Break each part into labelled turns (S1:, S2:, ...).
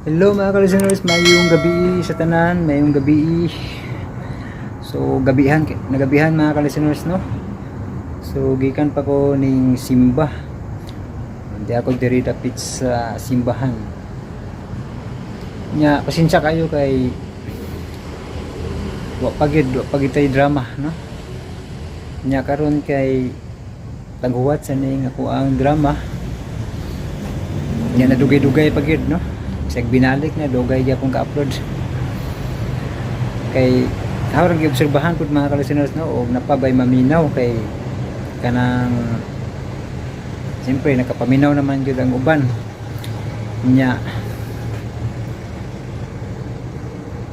S1: Hello mga ka-listeners, mayong gabi sa tanan, mayong gabi. So gabihan, nagabihan mga ka-listeners, no? So gikan pa ko ning simba. Hindi ako diri dapit sa simbahan. Nya pasensya kayo kay wa pa gyud tay drama, no? Nya karon kay taghuwat sa ning ako ang drama. Nya nadugay-dugay pa gyud, no? Bisag binalik na dugay gyapon ka-upload. Kay hawrang giobserbahan pud mga ka-listeners, no, og napabay maminaw kay kanang siyempre nakapaminaw naman gyud ang uban. Nya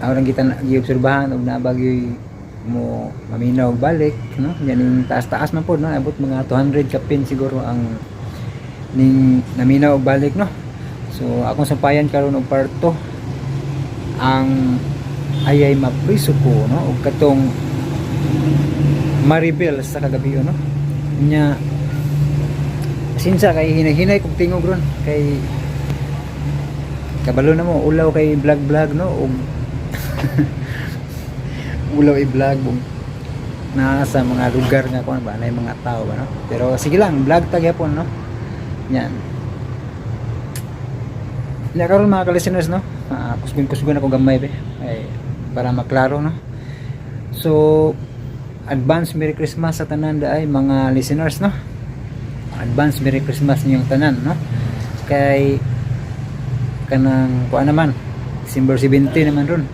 S1: hawrang kita giobserbahan og nabagyoy mo maminaw og balik, no? Nya ning taas-taas man pod, no, abot mga 200 kapin siguro ang ning naminaw og balik, no? So akong sampayan karon og part 2 ang Ayay Mapriso Ko, no, og katong Maribel sa kagabi, no? Nya sinsa kay hinay-hinay kog tingog ron kay kabalo na mo ulaw kay vlog vlog, no, og ulaw i-vlog og naa sa mga lugar nga kuan ba, nay mga tao ba, no? Pero sige lang, vlog ta gyapon, no? Yan. Nya karon mga ka-listeners, no, kusgon-kusgon ako gamay be ay para maklaro, no? So advance Merry Christmas sa tanan daay mga listeners, no? Advance Merry Christmas ninyong tanan, no? Kay kanang kuan naman, December 17 naman ron.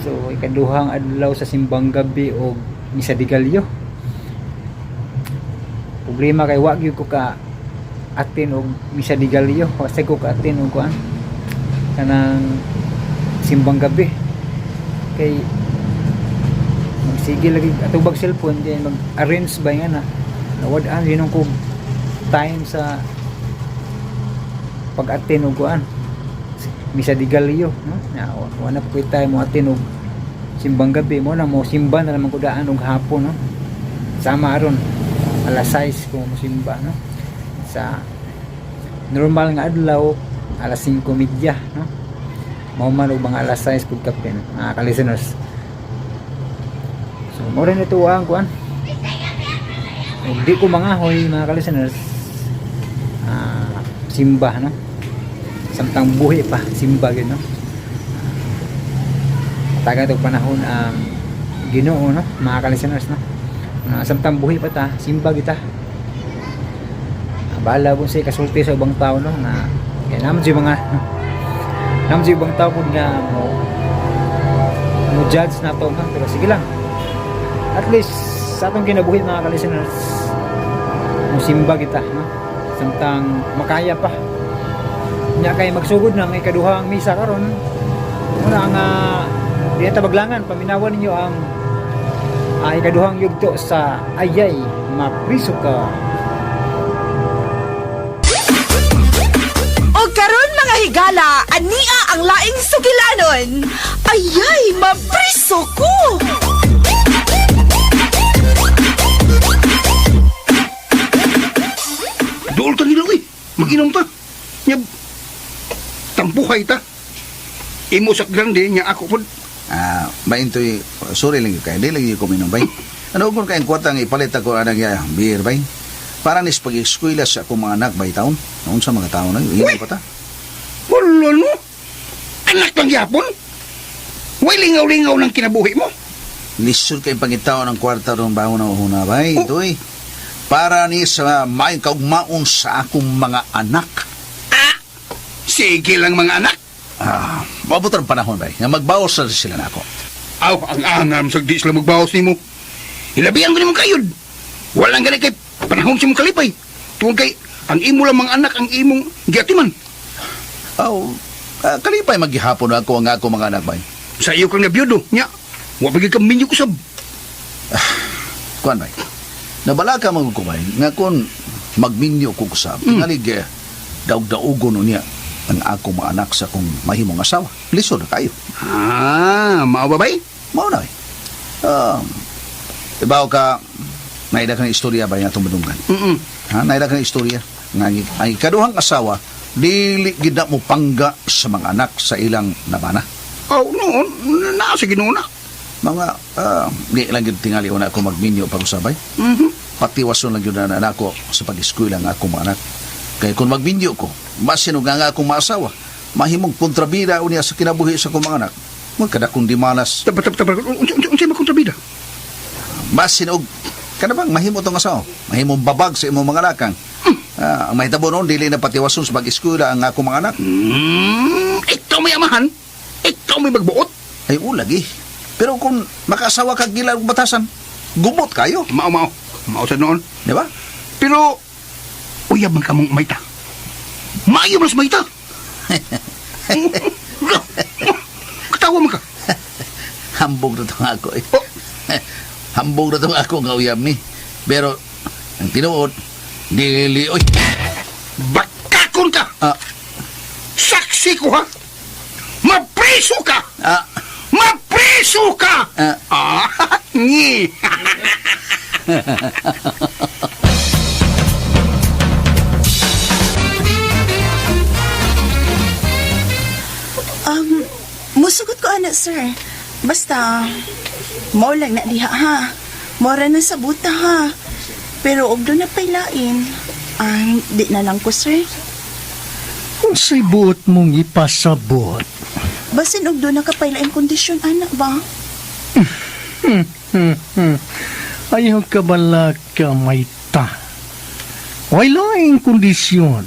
S1: So ikaduhang adlaw sa simbang gabi og Misa de Gallo. Problema kay wa gyud ko ka atin og Misa de Gallo, wa sad ko ka atin og kuan kanang simbang gabi kay magsige lagi atubag cellphone din, mag-arrange ba nga na nawad-an yun ko time sa pag-atin og kuan Misa de Gallo, no? Na wa na po time mo atin og simbang gabi. Mo na mo simba na naman ko daan og hapon, no? Sama aron alas 6 ko mo simba, no? Sa normal nga adlaw alas 5:30, no? Mao man og mga alas 6 pud kapin mga ka-listeners. So mo rin ito ang kuan ug di ko mangahoy mga ka-listeners, simba, no? Samtang buhi pa, simba gyud, no? Taga itong panahon ang Ginoo, no, mga ka-listeners, no? Samtang buhi pa ta, simba kita. Bahala po siya kasulti sa ubang tao, no, na kaya naman siya mga naman siya ibang tao pud nga mo mo judge na to, no? Pero sige lang, at least sa atong kinabuhi mga ka-listeners, musimba kita, no, samtang makaya pa. Nya kay magsugod na ang ikaduhang misa karon muna ang di na tabaglangan, paminawan ninyo ang ikaduhang yugto sa Ayay Mapriso Ka.
S2: Og karon mga higala, ania ang laing sugilanon. Ayay, mapriso ko!
S3: Dool ta nila eh. Mag-inom ta. Nya, tampuhay ta. Imo sa grande, nya ako pod.
S4: Ah, baintoy, sorry lang yun kayo. Di lang yun ko minom, bay. Ano kung kayong kwarta nga ipalit ako anang ya, beer, bay? Para nis pag-eskwela sa akong mga anak, bay, taon. Noon sa mga tao na yun,
S3: Uy!
S4: pa ta.
S3: Wala no. Anak lang yapon. Way lingaw-lingaw ng kinabuhi mo.
S4: Lisod kayong pangitaon ng kwarta ron baho na uhuna, bay.
S3: Oh.
S4: Intoy. Para ni sa may kaugmaon sa akong mga anak.
S3: Sige lang mga anak.
S4: Ah, maabot ang panahon, bay. Nga magbawas na sila na ako.
S3: Aw, ang angam sa di sila magbawas nimo. Ilabihan ko nimo kayod. Walang gani kay panahon sa imong kalipay. Tungod kay ang imo lang mga anak ang imong giatiman.
S4: Aw, kalipay maghihapon ako ang ako mga anak, bay.
S3: Sa iyo kang nabiyudo, nya. Wa pa gyud ka minyo kusab.
S4: Kuan bay. Nabala ka mga kumay nga kun magminyo ko kusab, tingalig daog-daogon niya ang akong mga anak sa akong mahimong asawa. Lisod na kayo.
S3: Ah, mao ba bay?
S4: Mao na eh. Ibaw ka, naida ka ng istorya ba yung atong badunggan? Ha? Naida ka ng istorya. Nga ang ikaduhang asawa, Dili gid na mo pangga sa mga anak sa ilang nabana.
S3: Oh, noon, naa sa Ginoo na.
S4: Mga di lang gid tingali una ako magminyo pag-usabay. Patiwason lang yun na anak ko sa pag-eskwela nga akong mga anak. Kaya kung magminyo ko, basin og nga nga akong maasawa, mahimong kontrabida unya sa kinabuhi sa akong mga anak. Magkadakong dimalas.
S3: Taba, taba, taba. Unsa, unsa, unsa makontrabida?
S4: Basin og kana bang mahimo tong asawa? Mahimong babag sa imong mga anak. Ang mahitabo noon, dili na patiwason sa pag-eskwela ang akong mga anak.
S3: Ikaw may amahan. Ikaw may magbuot.
S4: Ay, ulagi. Pero kung makaasawa ka gila og batasan, gumot kayo,
S3: Mao, mao. Mao sa noon.
S4: di ba?
S3: Pero, uyab man kamong maita. Maayo man sa maita. Katawa man ka.
S4: Hambog na itong ako eh.
S3: Oh.
S4: Hambog na itong ako nga uyab ni. Pero, ang tinuod, dili, oy.
S3: Bakakon ka! Saksi ko ha! Mapreso ka! Mapreso ka!
S4: Ah.
S3: Ah, ngi.
S5: Musugot ko ana, sir. Basta, mao lang na diha ha. Mora na sa buta ha. Pero og doon na pailain, ang di na lang ko, sir.
S6: Unsay buot mong ipasabot?
S5: Basin og doon na kapailain kondisyon, anak ba?
S6: Ayaw ka bala ka mayta. Way laing kondisyon.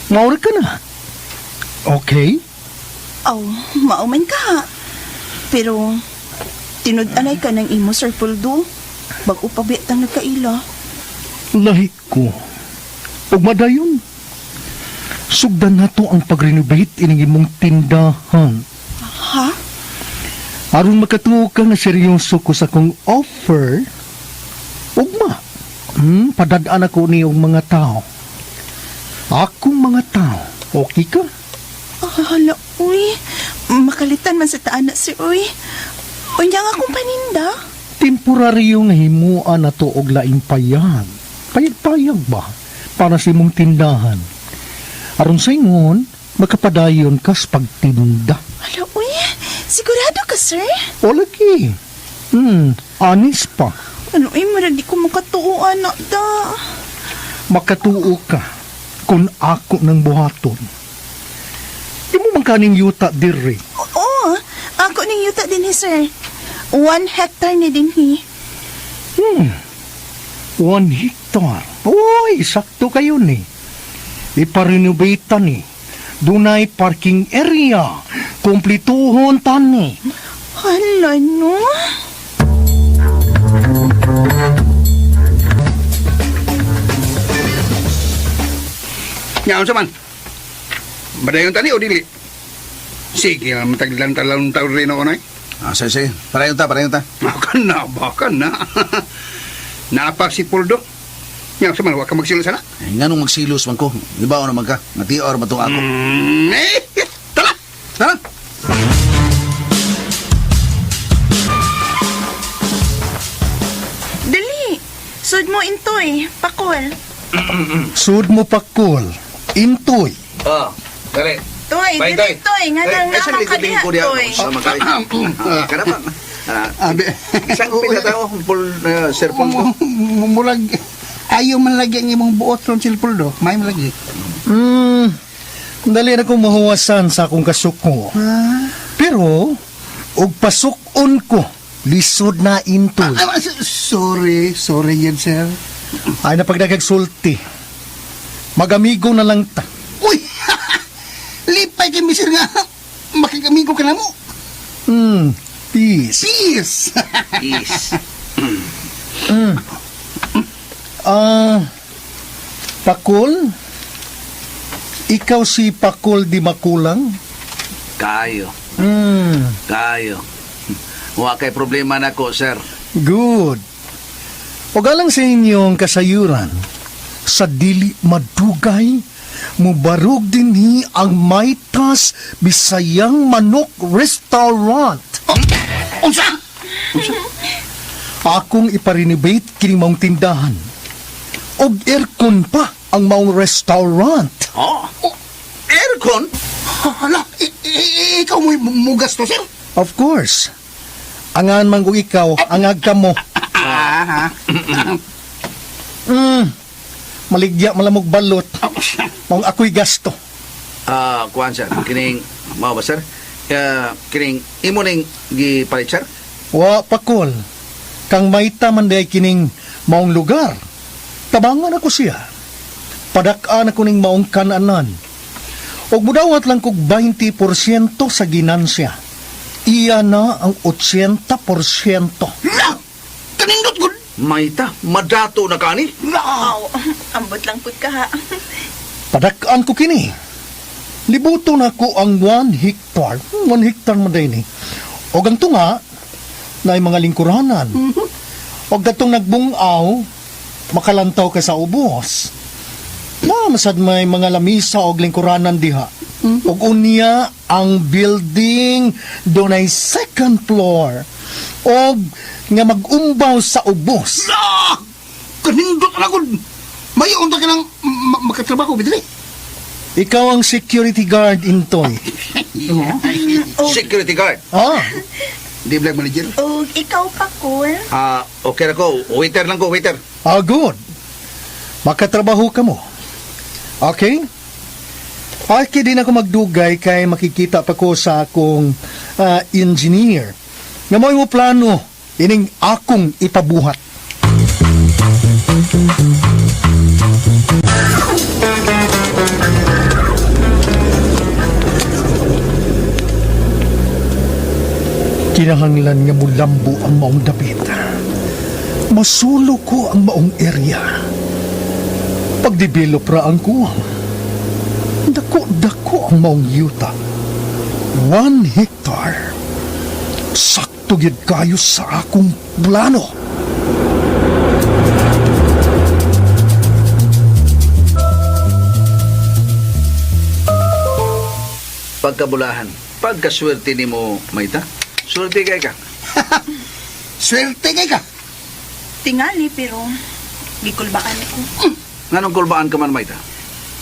S6: Maura ka na. Okay?
S5: Aw, mauman ka ha. Pero, tinud-anay ka ng imo, Sir Puldo. Bago pa ba tang nagkaila?
S6: Lahi ko. Ug madayon. Sugdan nato ang pag-renovate ining imong tindahan.
S5: Ha?
S6: Aron makatuo ka nga seryoso ko sa akong offer, ugma. Padad-an ako ni og mga tao. Akong mga tao. Okay ka?
S5: Ah, hala, uy. Makalitan man sa taan na, sir, uy. Unya nga akong paninda.
S6: Temporaryo nga himuan na to og laing payag. Payag-payag ba? Para sa imong tindahan. Aron sa ingon, makapadayon ka sa pagtinda.
S5: Hala, uy. Sigurado ka, sir?
S6: O lagi. Anis pa.
S5: Ano, uy, murag di ko makatuo, anak, da.
S6: Makatuo ka kung ako ng buhaton. Imo man kaning yuta dirre.
S5: Oo, ako ning yuta din ni sir. 1 hectare ni din hi.
S6: 1 hectare. Uy, sakto kayo ni. Iparenovate ni. Dunay parking area. Kumplituhon tani.
S5: Hala, no?
S3: Nya unsa man? Badayon tani o dili? Sige, mataglan talon taon rin ako na eh.
S4: Sige, sige. Parayon ta, parayon ta.
S3: Baka na, baka na. Napa si Puldo. Nya unsa man, wa ka magsilo sana.
S4: Eh, nganong magsilos man ko? Ibaw naman ka. Nga TR man tong ako.
S3: Eh, tala!
S4: Tara!
S5: Dali. Sud mo intoy, pakol.
S6: Sud mo pakol. Intoy.
S4: Oh, dali.
S5: Toy,
S4: Bay,
S5: dili toy, nga
S4: Eh,
S5: nang
S4: eh,
S5: naman ka diha, toy.
S4: Sama kayo. Kana ba?
S3: Abi.
S4: Isang pila tao, full Sir Paul.
S3: Murag, ayaw man lagi ang imong buot ron si Puldo. May man lagi.
S6: Dali na kong mahuwasan sa akong kasuko. Pero, og pasukon ko, lisod na intoy.
S3: Sorry, sorry yan, sir.
S6: Ay na pagdagagsulti. Magamigo na lang ta.
S3: Uy! Lipay kay mister nga. Makikamigo ka na mo.
S6: Peace.
S3: Peace!
S4: Peace.
S6: Pakol? Ikaw si Pakol di Makulang?
S4: Kayo. Kayo. Wa kay problema nako, sir.
S6: Good. O galang sa inyong kasayuran, sa dili madugay, mubarog dinhi ang Maitas Bisayang Manok Restaurant.
S3: Unsa?
S6: Akong iparenovate kini maong tindahan. Og aircon pa ang maong restaurant.
S4: Oh.
S3: Oh,
S4: Aircon?
S3: Hala, ikaw mo mugasto, sir?
S6: Of course. Angan man kung ikaw, angag ka mo.
S3: Ah,
S6: Maligya malamog balot. Maong ako'y gasto.
S4: Ah, kuan sir, kining mao ba sir? Kining imo ning gipalit sir?
S6: Wa pakol. Kang mayta man day kining maong lugar. Tabangan ako siya. Padak-an ako ning maong kananan. Og mudawat lang kog 20% sa ginansya. Iya na ang 80%.
S3: La! Kanindot gud.
S4: Mayta, madato na kani.
S5: Wow, ambot lang pud ka ha.
S6: Padak-an ko kini. Libuto na ko ang 1 hectare. 1 hectare man day ni. Og ang tunga, na mga lingkuranan. Og katong nagbungaw, makalantaw ka sa ubos. Na, masad may mga lamisa og lingkuranan diha. Og unya ang building dunay second floor. Og nga magumbaw sa ubos.
S3: La! Kanindot na gud. May unta ka nang makatrabaho bidri.
S6: Ikaw ang security guard, Intoy.
S4: Security guard.
S6: Ah,
S3: Di black manager.
S5: Og ikaw pa kol.
S4: Ah, okay ra ko. Waiter lang ko, waiter.
S6: Ah, good. Makatrabaho ka mo. Okay? Okay din ako magdugay kay makikita pa ko sa akong engineer. Nga mo mo plano, ining akong ipabuhat. Kinahanglan nga mulambo ang maong dapit. Masulo ko ang maong area. Pagdevelop ra ang kuwang. Dako-dako ang maong yuta. 1 hectare. Sakto gyud kayo sa akong plano.
S4: Pagkabulahan, pagkaswerte nimo, Mayta. Swerte kay ka.
S3: Swerte kay ka.
S5: Tingali pero gikulbaan ko.
S4: Nganong kulbaan ka man, Mayta?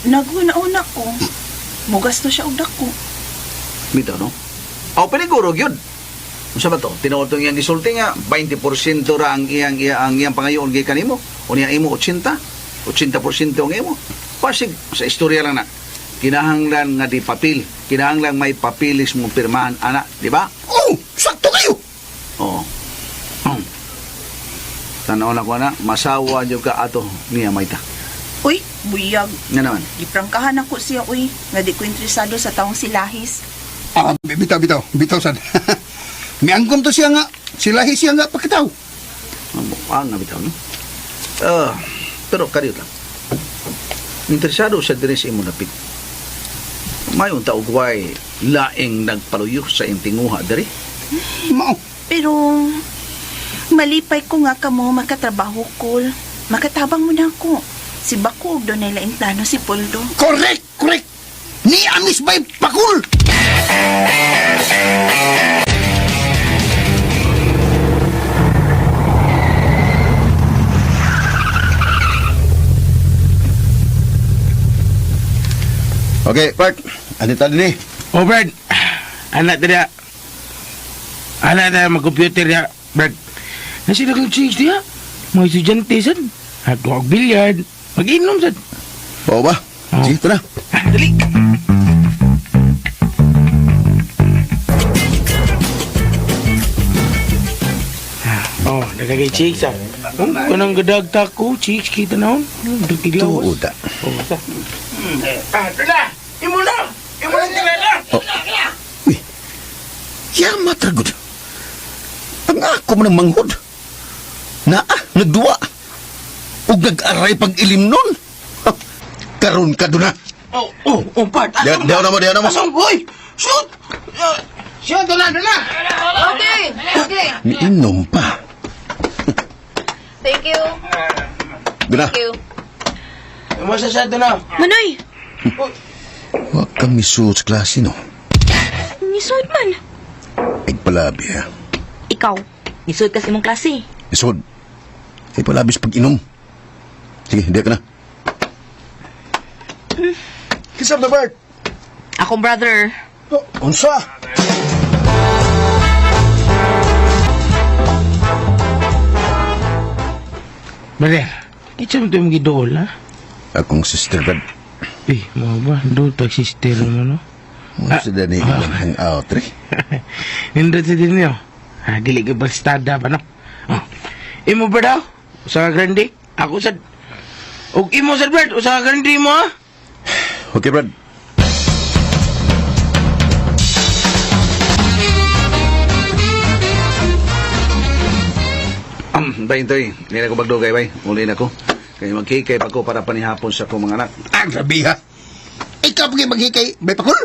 S5: Naghuna-una ko. Mugasto siya og dako.
S4: Bitaw, no? Aw, paniguro gyud. Unsa ba to? Tinuod tong iyang gisulti nga 20% ra ang iyang iyang, ang iyang pangayoon gikan nimo. Unya imo 80, 80% ang imo. Pasig sa istorya lang na. Kinahanglan nga di papel, kinahanglan may papilis mong pirmahan ana, di ba?
S3: Oh, sakto kayo.
S4: Oo. Tanaw na ko na, masawa jud ka ato niya Mayta.
S5: Uy, buyag.
S4: Nga naman.
S5: Giprangkahan ako siya uy, nga di ko interesado sa taong silahis.
S3: Ah, bitaw bitaw, bitaw sad. Miangkom to siya nga, silahi siya nga pagkataw.
S4: Ah, nga bitaw no. Ah, pero kadiyot lang. Interesado sa diri sa imong dapit. May unta og way laing nagpaluyo sa intinguha diri.
S3: Mao.
S5: Pero malipay ko nga kamo makatrabaho kol. Makatabang mo na ako. Si Bako og dunay laing plano si Poldo.
S3: Correct, correct. Ni amis bay pakul.
S7: Okay, Park. Ano ta din eh?
S8: Oh, Brad. Anak tadi. Anak na mag-computer ya, Brad. Nasi na kang chicks diya. Mga estudyante, sad. At wag billiard. Mag-inom, sad.
S7: Oo ba?
S8: Oo.
S7: Sige, tara.
S8: Ah, dali. Ah, oh, nagagay chicks, ah. Oh, kanang gadagta ko, chicks, kita na, oh. Tilawas.
S7: Tuod, ah.
S8: Oh, basta. Ah, ito na! Imo na! Imo na tilala!
S7: Uy, yamat ra gud. Ang ako man ang manghod. Naa, nagduwa. Ug nag-aray pag ilim nun. Ha, karon ka doon na.
S8: Oh, oh, oh, part.
S7: Diyaw na mo, diyaw na mo.
S8: Asang boy? Shoot! Shoot, doon na, doon na!
S2: Okay, okay.
S7: Miinom pa.
S2: Thank you.
S7: Doon na.
S2: Thank you.
S8: Masasado na.
S2: Manoy,
S7: Huwag kang misuot sa klase, no?
S2: nisuod man.
S7: Ay palabi, ha?
S9: Ikaw, nisuod ka sa imong klase.
S7: Isod. Ay palabis pag inom. Sige, hindi ka na. Kisap na, Bart.
S9: Akong brother.
S4: Oh, unsa?
S8: Brother, kinsa man to imong giduol, ha?
S7: Akong sister, Brad.
S8: Eh, mo ba? Dool pag sister mo, no?
S7: Mo sa dani ilang hangout, re.
S8: Nindot sa din niyo. Ha, dili ka bastada ba, no? Oh. Imo ba daw? Usa ka grande? Ako sad. Og imo sad, Brad. Usa ka grande mo, ha?
S7: Okay, Brad.
S4: Bay, Intoy. Hindi na ko bagdugay, bay. Uli na ko. Kaya magkikay pa ko para panihapon sa akong mga anak.
S3: Ah, grabe ha. Ikaw pa kayo maghikay, may pakul?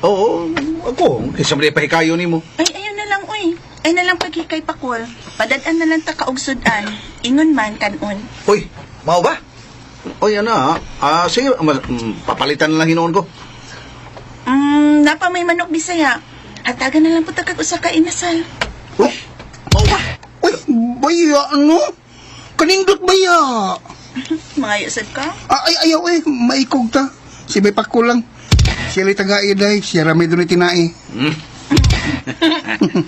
S4: Oo, ako. Kaysa mo pahikayo nimo.
S5: Ay, ayaw na lang, uy. Ay na lang paghikay pakol. Padad-an na lang ta kaugsud-an. Ingon man kanon.
S4: Uy, mao ba? Uy, ano ha? Ah, sige, papalitan na lang hinoon ko.
S5: Napa may manok Bisaya. Hatagan na lang po ta kag usa ka inasal.
S4: Uy, mao ba?
S3: Uy, baya ano? Kanindot baya.
S5: Mga yusad ka?
S3: Ah, ay, ayaw eh, maikog ta. Si may pakul lang. Siya la'y taga-iday, siya ramay doon tinae.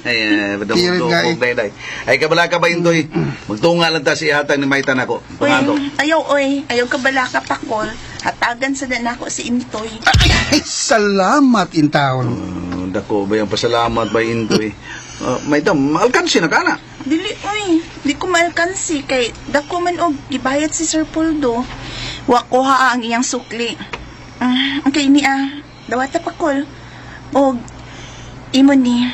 S4: Ay,
S3: Tiyarin nga eh.
S4: badong day day. Ay, kabala ka ba, Intoy? Magtunga lang ta si ihatag ni Maitan ako.
S5: Uy,
S4: Pangato.
S5: ayaw oy, ayaw ka bala ka pakol. Hatagan sa nako si Intoy.
S3: Ay, ay, salamat in town.
S4: Dako ba yung pasalamat ba, Intoy? Maita, maalkansi na ka na.
S5: Dili oy, di ko maalkansi kay dako man og gibayad si Sir Poldo. Wa ko ha ang iyang sukli. Okay ni ah, dawata pakol. Og imo ni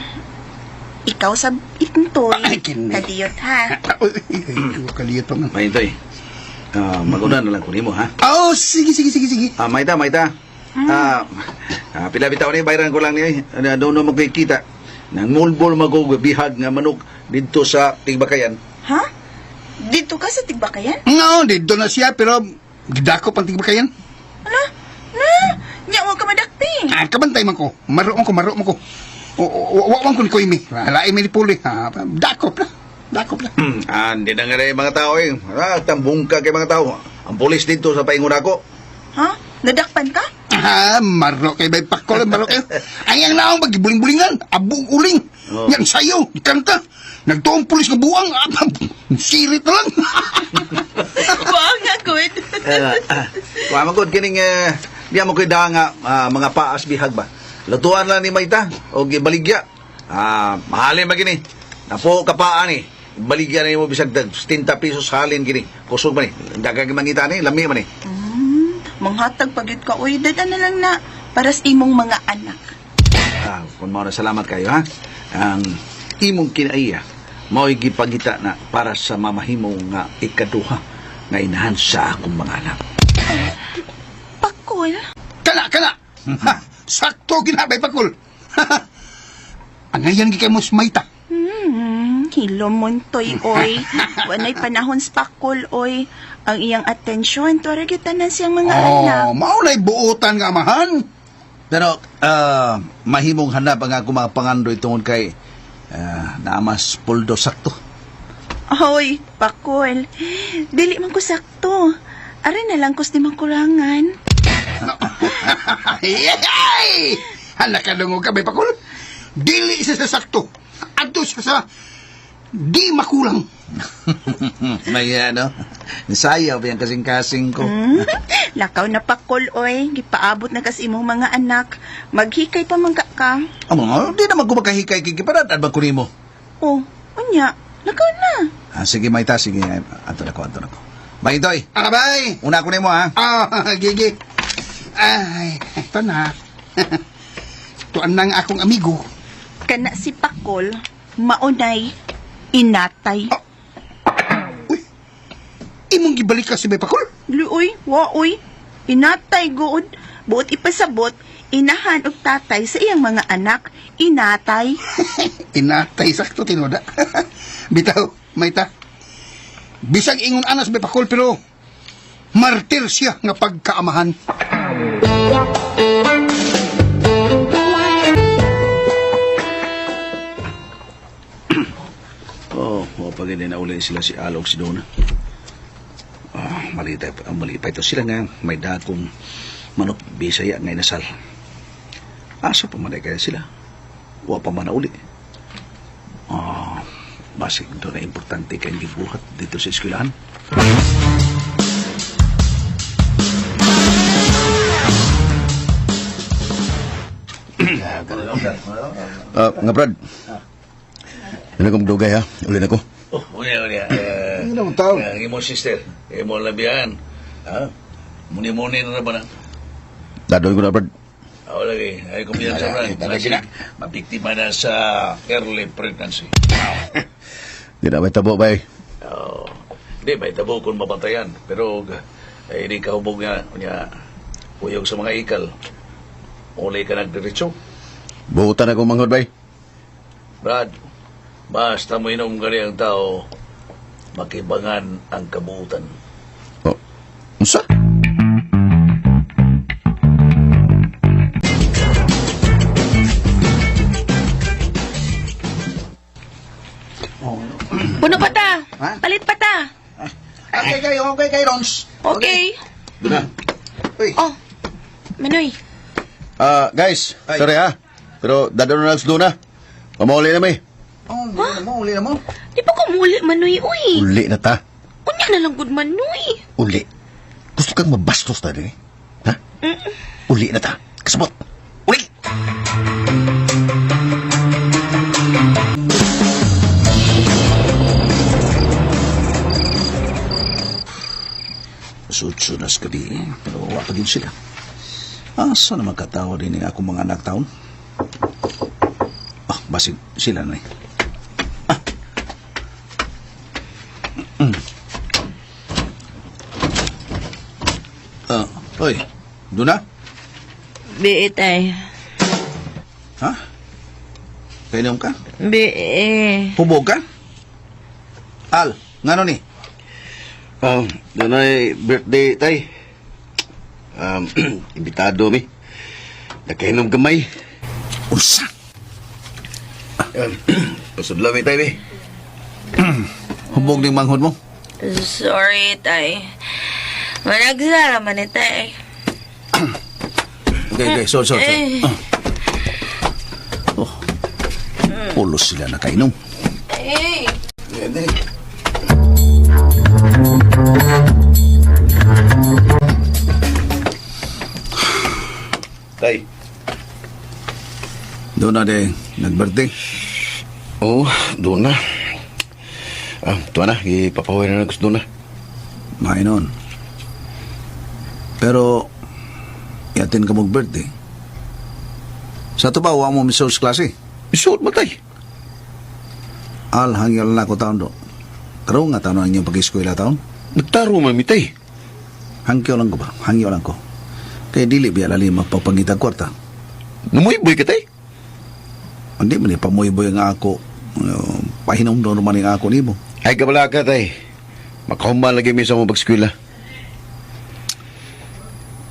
S5: ikaw sa Intoy.
S3: Ay, kini.
S5: Kadiyot ha.
S3: Uy, ay, ay, kaliyot pa man.
S4: May Intoy, maguna na lang ko nimo, ha?
S3: Oh, sige, sige, sige, sige.
S4: Ah, Maita, Maita. Ah, pila bitaw ni bayaran ko lang ni. Ano doon mo magkikita. Nang mulbol magog bihag nga manok didto sa Tigbakayan.
S5: Ha? Dito ka sa Tigbakayan?
S3: No, dito na siya, pero gidako pang tigbakayan.
S5: Ala, na, nya wa ka madakpi.
S3: Ah, kabantay man ko. Maroon ko, maroon ko. Wa ko ni Koimi. Lain mi ni Puli. Ah, dakop na. Dakop na.
S4: Hindi na nga rin mga tao eh. Ah, tambong ka kay mga tao. Ang pulis dito sa paingon ako.
S5: Ha? Nadakpan ka?
S3: Ah, maro kay bay pakol, maro kayo. Ay, ang naong magibuling-bulingan. Abong uling.
S4: Oh.
S3: Yan sayo, kanta. Nagtuong pulis nga buang. Ah, sirit na lang.
S5: Wa nga good.
S4: Wa man gud kining diya mo koy nga mga paas bihag ba. Lutuan lang ni Maita og ibaligya. Ah, mahalin ba gini? Napo kapaan ni. Baligya na nimo bisag dag 70 pesos halin gini. Kusog man ni. Dagag mangita ni, lami man ni.
S5: Manghatag pagyud ka oy, dad na lang na para sa imong mga anak.
S4: Ah, kung mao na salamat kayo ha. Ang imong kinaiya mao'y gipangita na para sa mamahimo nga ikaduha nga inahan sa akong mga anak.
S5: Pakol.
S3: Kana, kana. Ha, sakto ginabay pakol. Ang ngayon gikay mo sumayta.
S5: Hilomon toy oy. Wanay panahon sa pakol oy. Ang iyang atensyon tuwara gyud tanan siyang mga anak.
S3: Oh, mao na'y buotan nga amahan.
S4: Pero mahimong hanap ang akong mga pangandoy tungod kay naamas puldo sakto.
S5: Hoy, pakol. Dili man ko sakto. Ari na lang kus di man kulangan.
S3: Ay! Hala ka dungog ka, bay pakol. Dili siya sa sakto. Adto siya sa di makulang.
S4: May ano, sayaw ba yung kasing-kasing ko.
S5: Lakaw na pakol oy, gipaabot na kas imong mga anak. Maghikay pa man ka ka.
S4: Amo, di naman ko makahikay kay kiparad at magkunimo.
S5: Oh, unya, lakaw na.
S4: Ah, sige, Maita, sige. Ato na ko, ato na ko. Bay, Toy,
S3: Arabay!
S4: una ko nimo ha.
S3: Ah, gigi. Ay, ito na. Tuan na ang akong amigo.
S5: Kana si Pakol, maunay, inatay.
S3: Uy, imong gibalik ka si Bay Pakol?
S5: Luoy, waoy, inatay good. Buot ipasabot, inahan og tatay sa iyang mga anak, inatay.
S3: Inatay sakto tinoda. Bitaw, Maita. Bisag ingon anas Bay Pakol pero martir siya nga pagkaamahan.
S4: Oh, oh pag hindi na uli sila si Alog si Dona. Ah, mali, tayo, mali pa ito sila nga. May dakong manok bisaya nga inasal. Asa pa man kaya sila? Wa pa man na uli. Ah, basig doon na importante kayong gibuhat dito sa eskwelahan.
S7: Nga Brad. Ano kong dugay ha? Uli na ko.
S4: Oh, unya, unya.
S3: Ano ang tao?
S4: Ang imo sister, imo labihan. Ha? Muni-muni na ba na?
S7: Dadoy ko na Brad.
S4: Ako lagi, ay kumpiyansa
S7: Ay,
S4: Brad.
S7: talaga na.
S4: Mabiktima na sa early pregnancy.
S7: Di na may tabo bay.
S4: Oh, di, may tabo kung mabantayan. Pero, ay, di ka hubog nga. Unya, uyog sa mga ikal. Uli ka nagdiretso.
S7: Buhutan ako manghod bay.
S4: Brad, basta mo inom gani ang tao, makibangan ang kabuutan.
S7: Oh. Unsa?
S9: Puno pa ta.
S3: Ha?
S9: Palit pa ta.
S3: Okay kayo, okay kayo, Rons.
S9: Okay.
S7: Doon na.
S3: Uy.
S9: Oh, Manoy.
S7: Guys,
S3: Ay.
S7: sorry ha. Pero dadon na lang sa doon ha. Pamauli na may.
S3: Oh, uli na mo, uli na mo.
S9: Di pa ko muli, Manoy, uy.
S7: Uli na ta.
S9: Unya na lang gud, Manoy.
S7: Uli. Gusto kang mabastos na rin eh. Ha? Uli na ta. Kasabot. Uli!
S4: Sutso na sa gabi, eh, pero wa pa din sila. Asa na magkatawa din ang akong mga anak taon? Ah, basig sila na eh. Ah. Mm. Ah, oy, doon na?
S9: Biit ay.
S4: Ha? Kainom ka?
S9: Biit.
S4: Hubog ka? Al, ngano ni?
S7: Doon ay birthday tay. Imbitado mi. Nakainom gamay.
S4: Unsa?
S7: Pasudla mi tay mi.
S4: Hubog ning manghod mo?
S9: Sorry, tay. Managsara man eh, tay.
S4: Okay, okay, sorry, sorry. sorry.
S9: Eh.
S4: Ah. Oh. Pulos sila nakainom.
S9: Eh.
S4: Pwede.
S7: Tay.
S4: Doon na de, nag-birthday.
S7: Oh, doon na. Ah, tuwa na. Ipapahuwi na lang ko sa doon na.
S4: Mainon. Pero, yatin ka mag-birthday. Sa ito ba, wa mo misos klase?
S7: Isuot mo tay.
S4: Al, hangyal na ako taon do. Karoon nga taon ang inyong pag-eskwela taon.
S7: Nagtaro man mi tay.
S4: Hangyo lang ko ba? Hangyo lang ko. Kaya dili biya lali mapapangitag kwarta.
S7: Namuyboy ka tay.
S4: Hindi man eh, pamuy-boy nga ako. Pahinom doon naman ang ako nimo.
S7: Ay kabala ka tay. Makahuman lagi mi sa mo pag-eskwela.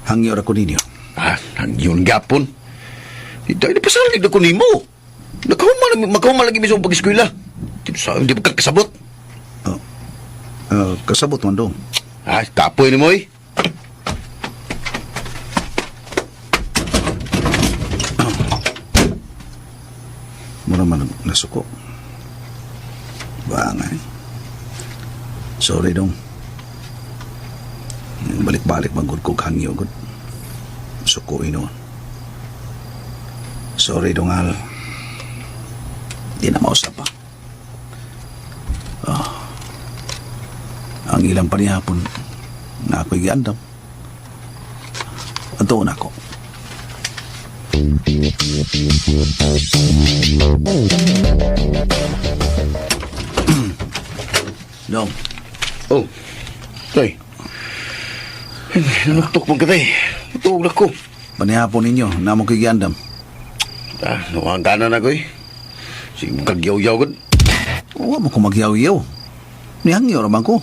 S4: Hangyo ra ko ninyo.
S7: Ah, ang yun gapon. Dito ay napasalig na ko nimo. Nakahuman, makahuman lagi mi sa mo pag-eskwela. Dito sa hindi pa kasabot.
S4: Oh. Kasabot man dong.
S7: Ah, kapoy ni mo eh.
S4: Mura man nasuko. Bangay. Sorry dong. Balik-balik magod ko hangyo gud. Suko inoon. Sorry dong al. Di na mausap pa. Ah. Ang ilang panihapon na ako'y giandam. Ato na ako. Dong,
S7: Oh, tay. Ay, Nanuktok man ka tay. Tuog na ko.
S4: panihapon ninyo na mo ko'y giandam.
S7: Ah, nuwang gana na ko eh. Sige, kagyaw-yaw gud.
S4: Huwag mo ko magyaw-yaw. Nihangyo raman ko.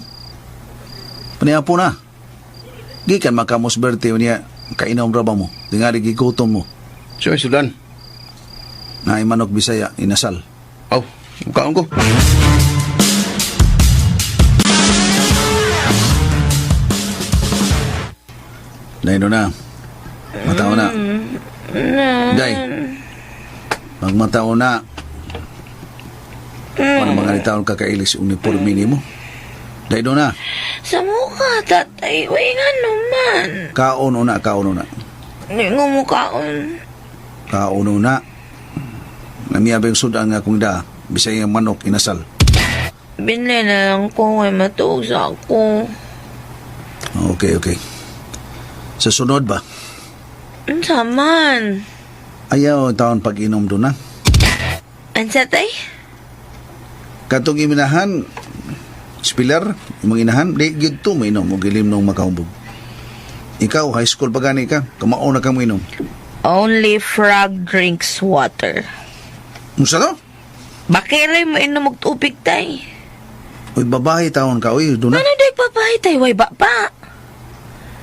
S4: Panihapon na. Gikan makamos berte niya, kainom ra ba mo? Tingali gigutom mo.
S7: Siya, Sudan.
S4: Na manok Bisaya, inasal.
S7: Aw, mukaon ko.
S4: Naino na. Mataw na. Day. Magmataw na. Ano mga taon kakailis uniforme nimo? Day do na.
S9: Sa mukha, tatay. Uy, nga naman.
S4: Kaon una, kaon una.
S9: Hindi nga mukhaon.
S4: Kaon una. Namiya ba yung sudan nga kung da, bisay ang manok inasal.
S9: Binli na lang ko kay matuog sa ako.
S4: Okay, okay. Sa sunod ba?
S9: Unsa man?
S4: Ayaw taon pag-inom doon na.
S9: Unsa, tay?
S4: Katong iminahan, spiller, imong inahan, di gyud to mainom og ilim nung makahumbog. Ikaw, high school pa gani ka, kamao na ka mo inom.
S9: Only frog drinks water.
S4: Unsa to?
S9: Bakiray mo inom og tubig, tay.
S4: Uy, babae taon ka, uy, doon na.
S9: Ano day babae, tay? Way ba ba?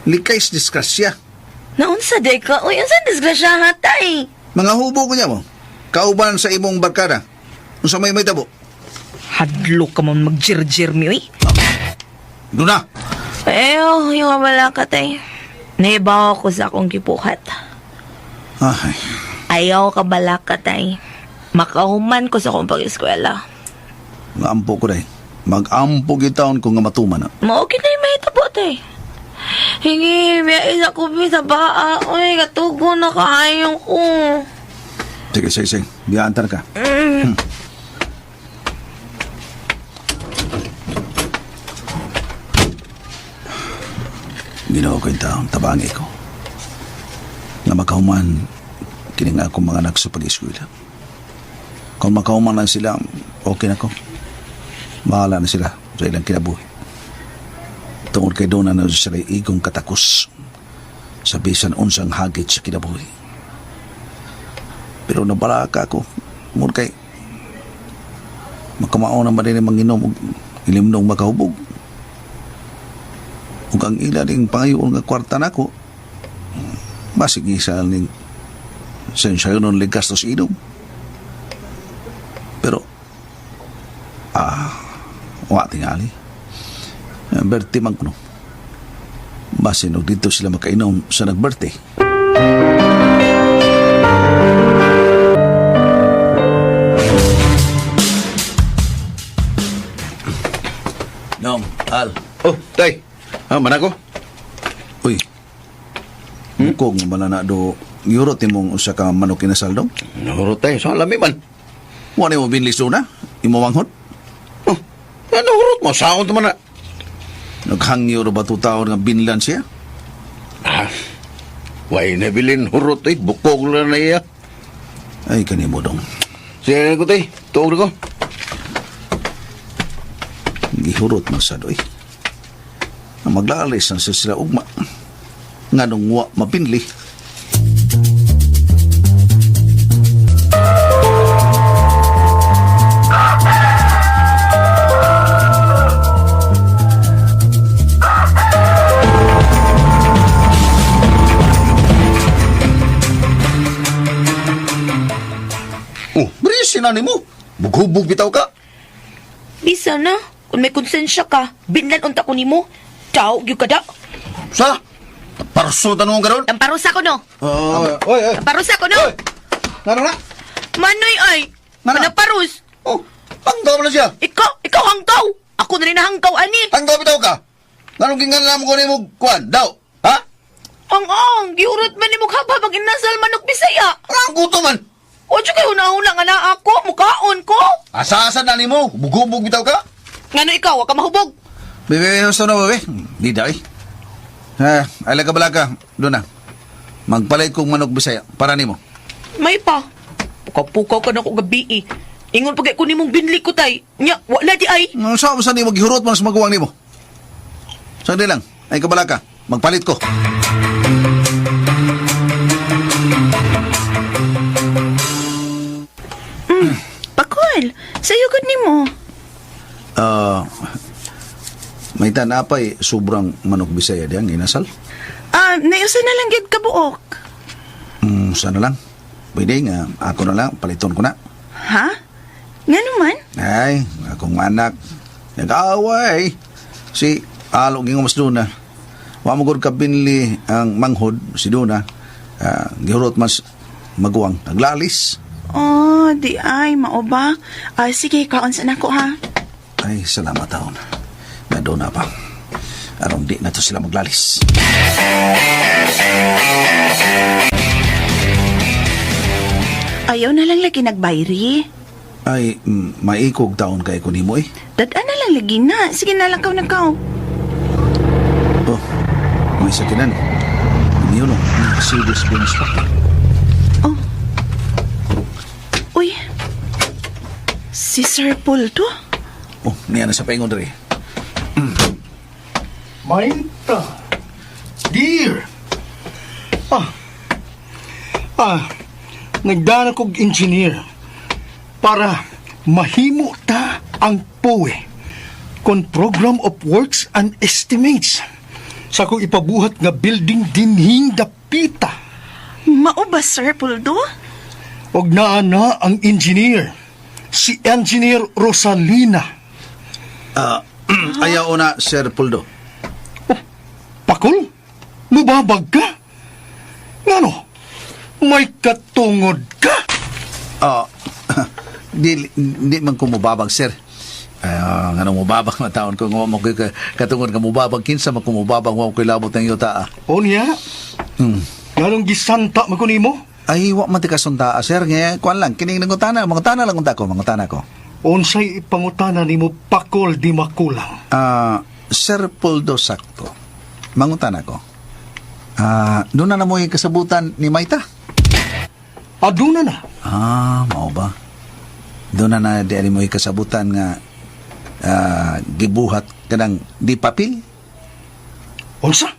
S4: Likay sa disgrasya.
S9: Naunsa day ka? Uy, unsa disgrasya ha, tay?
S4: Mga hubo ko niya mo. Kauban sa imong barkada. Unsa may may tabo?
S9: Hadlo ka man magjirjir mi, uy.
S4: Doon na.
S9: Ayo, yung wala ka, tay. Naibaw ko sa akong gibuhat.
S4: Ay,
S9: Ayaw ka balaka, tay. Makahuman ko sa akong pag-eskwela.
S4: maampo ko day. Mag-ampo gyud taon ko nga matuman na.
S9: Mao kinay may tabo, tay. Hingi, may isa ko sa baa. Uy, katugo na kaayo ko.
S4: Sige, sige, sige. Biyaantar ka. Ginoo ko yung taong tabangi ko. Nga makahuman, kini nga akong mga anak sa pag-eskwela. Kung makahuman lang sila, okay na ko. Bahala na sila sa ilang kinabuhi. Tungod kay doon na sila igong katakos sa bisan unsang hagit sa kinabuhi. Pero nabaraka ako. Tungod kay makamao na ba din manginom og ilimnong makahubog. Ug ang ila ning pangayoon nga kwarta nako, basig isa ning sensyayonon ligastos inom. Pero, wa tingali. Birthday man kuno. Basin og dito sila makainom sa nag-birthday. Nong, Al.
S7: Oh, tay. Ah, manako.
S4: Uy. Bukog nga bala na do euro timong usa ka manok inasal dong.
S7: Nahurot tay, sa lami man.
S4: Wa nimo binlis do na? Imo manghod?
S7: Oh, nahurot mo saon to man na.
S4: Naghangyo ra ba to taon nga binlan siya?
S7: Ah. Way na bilin hurot eh, bukog lang na iya.
S4: Ay kanimo dong.
S7: Sige ko tay, tuog na ko.
S4: Gihurot man sad oy. Ang maglaalis na sila ugma. Nganong wa mapinli.
S7: Oh, brisi na nimo. Bughubog bitaw ka.
S9: Bisa na. Kung may konsensya ka, binlan unta ko nimo. Tao, gyud ka da.
S7: Sa? Parso tanong karon.
S9: Tamparusa ko no.
S4: Oh, oy, oy.
S9: Tamparusa ko no.
S4: Ngano na?
S9: Manoy ay.
S4: Ngano?
S9: Manaparus.
S7: Oh, hanggaw na siya.
S9: Ikaw hanggaw. Ako na rin nahanggaw ani.
S7: Hanggaw bitaw ka. Nganong ginganlam ko nimo kuan daw? Ha?
S9: Ang ang, giurot man nimo habab ang inasal manok Bisaya.
S7: Ang guto man.
S9: O kay una-una nga na ako, mukaon ko.
S7: Asa-asa na nimo, bughubog bitaw ka.
S9: Ngano ikaw, wa ka mahubog.
S4: Bebe, gusto na bebe. Di daw eh. Ha, ay ka bala ka. Doon na. Magpalit kong manok Bisaya para nimo.
S9: May pa. Pukaw-pukaw ka na ko gabi eh. Ingon pagay ko nimong binli ko tay. Nya, wala di ay.
S4: Ang sa sa nimo gihurot man sa maguwang nimo. Sandi lang, ay kabala ka. Magpalit ko.
S5: Pakol, sayo gud nimo.
S4: Ah, may tanapay sobrang manok Bisaya diyang inasal.
S5: Ah, naiusa na lang gyud ka buok.
S4: Sana lang. Pwede nga, ako na lang, paliton ko na.
S5: Ha? Ngano man?
S4: Ay, akong anak. Nag-aaway. Si Alo gingo mas duna. Wa mo gud kabinli ang manghod si Duna. Gihurot mas maguwang naglalis.
S5: Oh, di ay, mao ba? Ah, sige, kaon sa nako ha.
S4: Ay, salamat taon. Na doon na pa. Aron di na to sila maglalis.
S5: Ayaw na lang lagi nagbayri.
S4: Ay, maikog taon kay ko nimo eh.
S5: Dad-an na lang lagi na. Sige na lang kaw na kaw.
S4: Oh, may sakinan. Niyo no, Mercedes Benz pa.
S5: Oh. Uy. Si Sir Paul to?
S4: Oh, niya na sa paingon diri.
S6: Mainta. Dear. Ah. Ah. Nagdana kog engineer para mahimo ta ang POE kon Program of Works and Estimates sa akong ipabuhat nga building dinhing dapita.
S5: Mao ba, Sir Paul do?
S6: Og naa na ang engineer, si Engineer Rosalina.
S4: Ah, ayaw na, Sir Puldo.
S6: Pakul, mubabag ka? Ngano? May katungod ka?
S4: Ah, di man ko mubabag, sir. Ah, nga nung mubabag na taon ko, nga mo ko'y katungod nga mubabag, kinsa man ko mubabag, wa ko'y labot ng yuta. Ah.
S6: O niya? Nganong gisanta man ko nimo?
S4: Ay, wa man ti kasunta, ah, sir. Nga, kuan lang, kining nangutana, mangutana lang unta ko, mangutana ko.
S6: Unsay ipangutana nimo pakol di makulang?
S4: Ah, Sir Puldo Sakto, mangutana ko. Ah, doon na na mo yung kasabutan ni Maita.
S6: Aduna na.
S4: Ah, mao ba? Doon na na di ali mo yung kasabutan nga gibuhat kanang di papel.
S6: Unsa?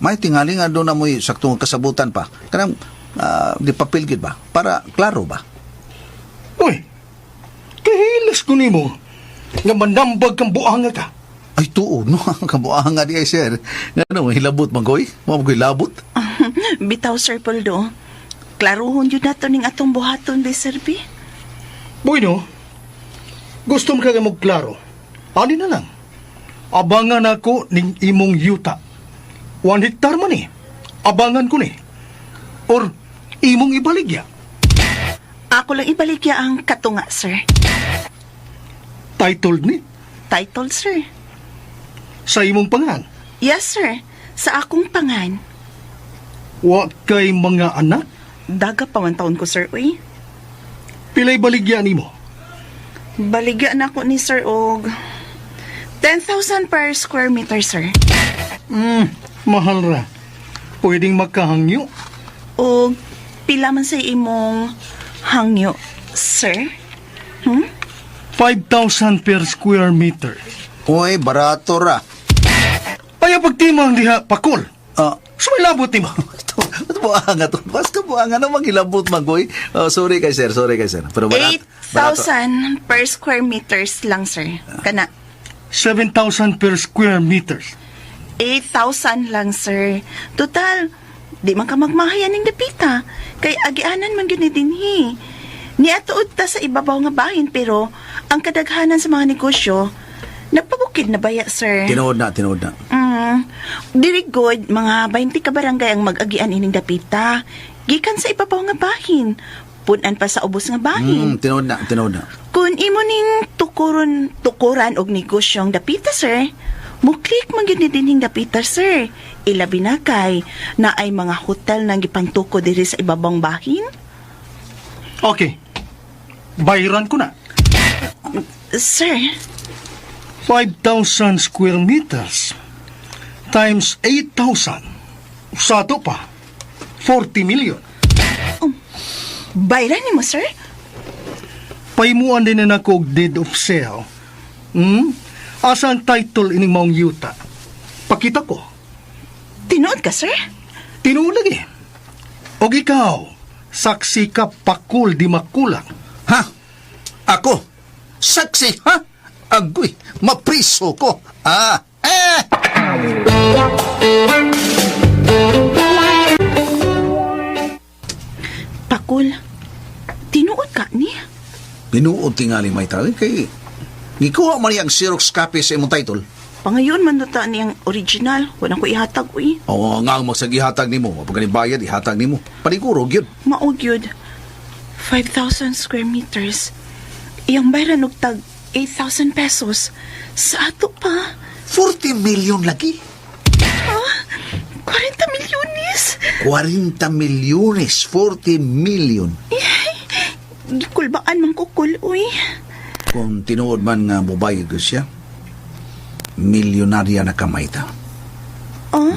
S4: May tingali nga doon na mo yung sakto nga kasabutan pa. Kanang di papel gid ba? Para klaro ba?
S6: Uy, kahilas ko nimo nga manambag kang buanga ka.
S4: Ay tuod no, kabuang nga di ay sir. Ngano hilabot man koy? Mo koy labot.
S5: Bitaw, Sir Paul do. Klaruhon yun nato ning atong buhaton, be, Sir B.
S6: Bueno, gusto mo ka nga magklaro. Ani na lang. Abangan ako ning imong yuta. 1 hektar man eh. Abangan ko ni. Or imong ibaligya.
S5: Ako lang ibaligya ang katunga, sir.
S6: Titled ni
S5: Title, sir.
S6: sa imong pangan.
S5: Yes, sir. Sa akong pangan.
S6: Wa kay mga anak.
S5: Daga pa man taon ko, sir, uy.
S6: Pilay baligya nimo.
S5: Baligya na ako ni sir og 10,000 per square meter, sir.
S6: Mahal ra. Pwedeng makahangyo.
S5: Og pila man sa imong hangyo, sir?
S6: 5,000 per square meter.
S4: Uy, barato ra.
S6: Ay, pagtimang diha, pakol.
S4: Ah,
S6: Sumilabot nimo.
S4: ito buang to. Basta buang ano manghilabot man koy. Oh, sorry kay sir, sorry kay sir. Pero barat, barato.
S5: 8,000 per square meters lang, sir. Kana
S6: 7,000 per square meters.
S5: 8,000 lang, sir. Total, di man ka magmahayan ning dapita. Kay agianan man gyud ni dinhi. Niatuod ta sa ibabaw nga bahin pero ang kadaghanan sa mga negosyo nagpabukid na baya, sir.
S4: Tinuod na, tinuod na.
S5: Dili good, mga 20 ka barangay ang mag-agian ining dapita. Gikan sa ibabaw nga bahin. Punan pa sa ubos nga bahin.
S4: Tinuod na, tinuod na.
S5: Kung imo ning tukuron, tukuran og negosyong dapita, sir, muklik man gyud ni dinhing dapita, sir. Ilabi na kay na ay mga hotel nang gipangtuko diri sa ibabang bahin.
S6: Okay. Bayaran ko na.
S5: Sir,
S6: 5,000 square meters times 8,000. Sa ato pa, 40 million.
S5: bayran nimo, sir?
S6: Paimuan din na nako og deed of sale. Asa ang title ining maong yuta? Pakita ko.
S5: Tinuod ka, sir?
S6: Tinuod lagi. Og ikaw, saksi ka pakul di makulang.
S4: Ha? Ako? Saksi, ha? Agoy, mapriso ko. Ah, eh!
S5: Pakul, tinuod ka ni?
S4: Tinuod tingali may tawin kay gikuha man niya ang Xerox copy sa imong title.
S5: Pangayon man na ta niyang original. Wala ko ihatag, uy.
S4: Oo, nga ang magsagihatag nimo. Pag bayad, ihatag nimo. Paniguro, gyud.
S5: Maog yun. 5,000 square meters. Iyang bayran og tag 8,000 pesos. Sa ato pa.
S4: 40 million lagi.
S5: 40 milyones.
S4: 40 milyones, 40 million.
S5: Gikulbaan man ko kul, uy.
S4: Kung tinuod man nga mobayad ko siya, milyonarya na ka, Maita.
S5: Oh?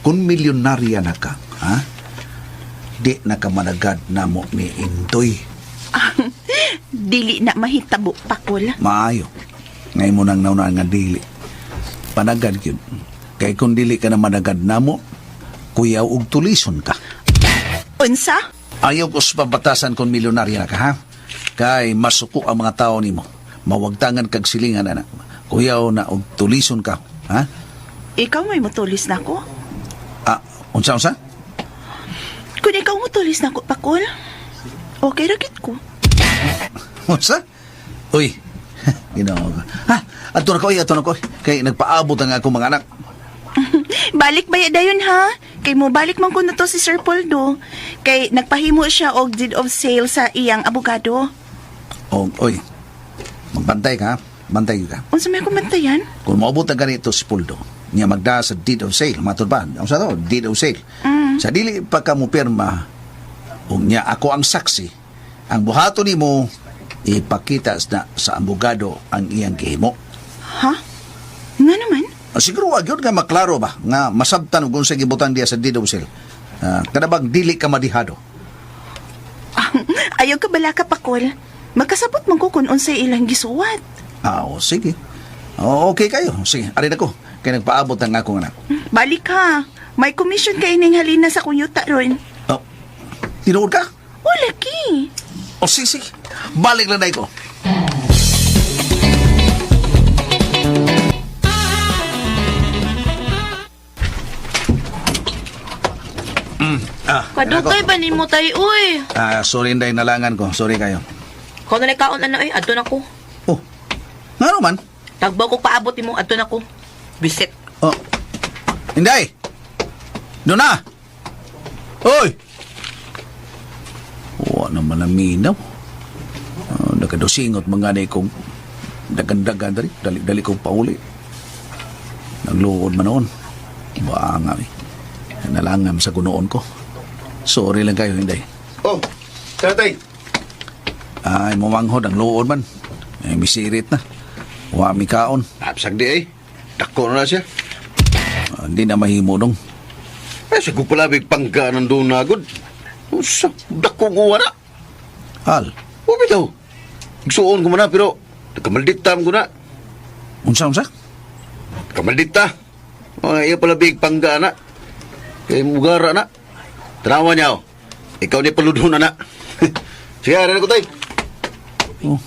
S4: Kung milyonarya na ka, ha? Di na ka managad na mo ni Intoy.
S5: Dili na mahitabo pakul.
S4: Maayo. Ngayon mo nang naunaan nga dili. Panagad yun. Kay kung dili ka na managad na mo, kuyaw og tulison ka.
S5: Unsa?
S4: Ayaw ko sa pabatasan kung milyonarya na ka, ha? Kay masuko ang mga tao nimo. Mawagtangan kag silingan, anak. Kuyaw na og tulison ka, ha?
S5: Ikaw may mutulis na ko.
S4: Ah, unsa unsa?
S5: Kung ikaw mutulis na ko, pakul, okay ra gid ko.
S4: Unsa? Uy, Ginoo ko. Ha, ato na ko, uy, ato na ko. Kay nagpaabot ang akong mga anak.
S5: Balik ba dayon ha? Kay mo balik man ko na to si Sir Poldo. Kay nagpahimo siya og deed of sale sa iyang abogado.
S4: O, oy, magbantay ka, ha? Bantay ka.
S5: Unsa may kumantayan?
S4: Kung maabot ang ganito si Puldo, niya magda sa deed of sale, matod ba? Ang sa to, deed of sale. Sa dili pa ka mo pirma, ug niya ako ang saksi, ang buhaton nimo ipakita na sa abogado ang iyang gihimo.
S5: Ha? Nga naman?
S4: Ah, siguro wag yun nga maklaro ba nga masabtan og unsa gibutang diya sa deed of sale. Ah, kada bang dili ka madihado.
S5: Ah, ayaw ka bala ka pakol. Magkasabot man ko kung unsay ilang gisuwat.
S4: Ah, o, sige. O, okay kayo. Sige, arin ako. Kay nagpaabot ang akong anak.
S5: Balik ha. May commission kay ning halina sa kunyuta ron.
S4: Oh, tinuod ka?
S5: O laki.
S4: O, sige, sige. Balik lang na ko.
S9: Kadugay ba nimo tay uy?
S4: Ah, sorry inday nalangan ko. Sorry kayo.
S9: Kung na kaon ana ay adto na ko.
S4: Oh, nga man?
S9: Tagbaw ko paabot nimo adto na ko. Bisit.
S4: Oh, Inday! Doon na! Oy! Wa naman ang minaw. Oh, nakadusingot mga ni kong dagandagan dali. Dali-dali kong pauli. Nagluod man noon. Ba nga eh. Nalangam sa gunoon ko. Sorry lang kayo, Inday.
S7: Oh, tatay.
S4: Ay, mumanghod ang luod man. Ay, misirit na. Wa mi kaon.
S7: Apsag di ay. Dako na siya.
S4: Ah, hindi na mahimo dong.
S7: Ay, sa kupalabig pangga ng doon na gud. Usa, dako ko wala.
S4: Al,
S7: O bitaw. Igsuon ko man na, pero nakamaldita ko na.
S4: unsa unsa?
S7: Kamaldita. Mga iya palabig pangga na. Kay mugara na. Tanawa niya oh. Ikaw ni paludon na na. Sige, arin ko tay.
S4: Oh.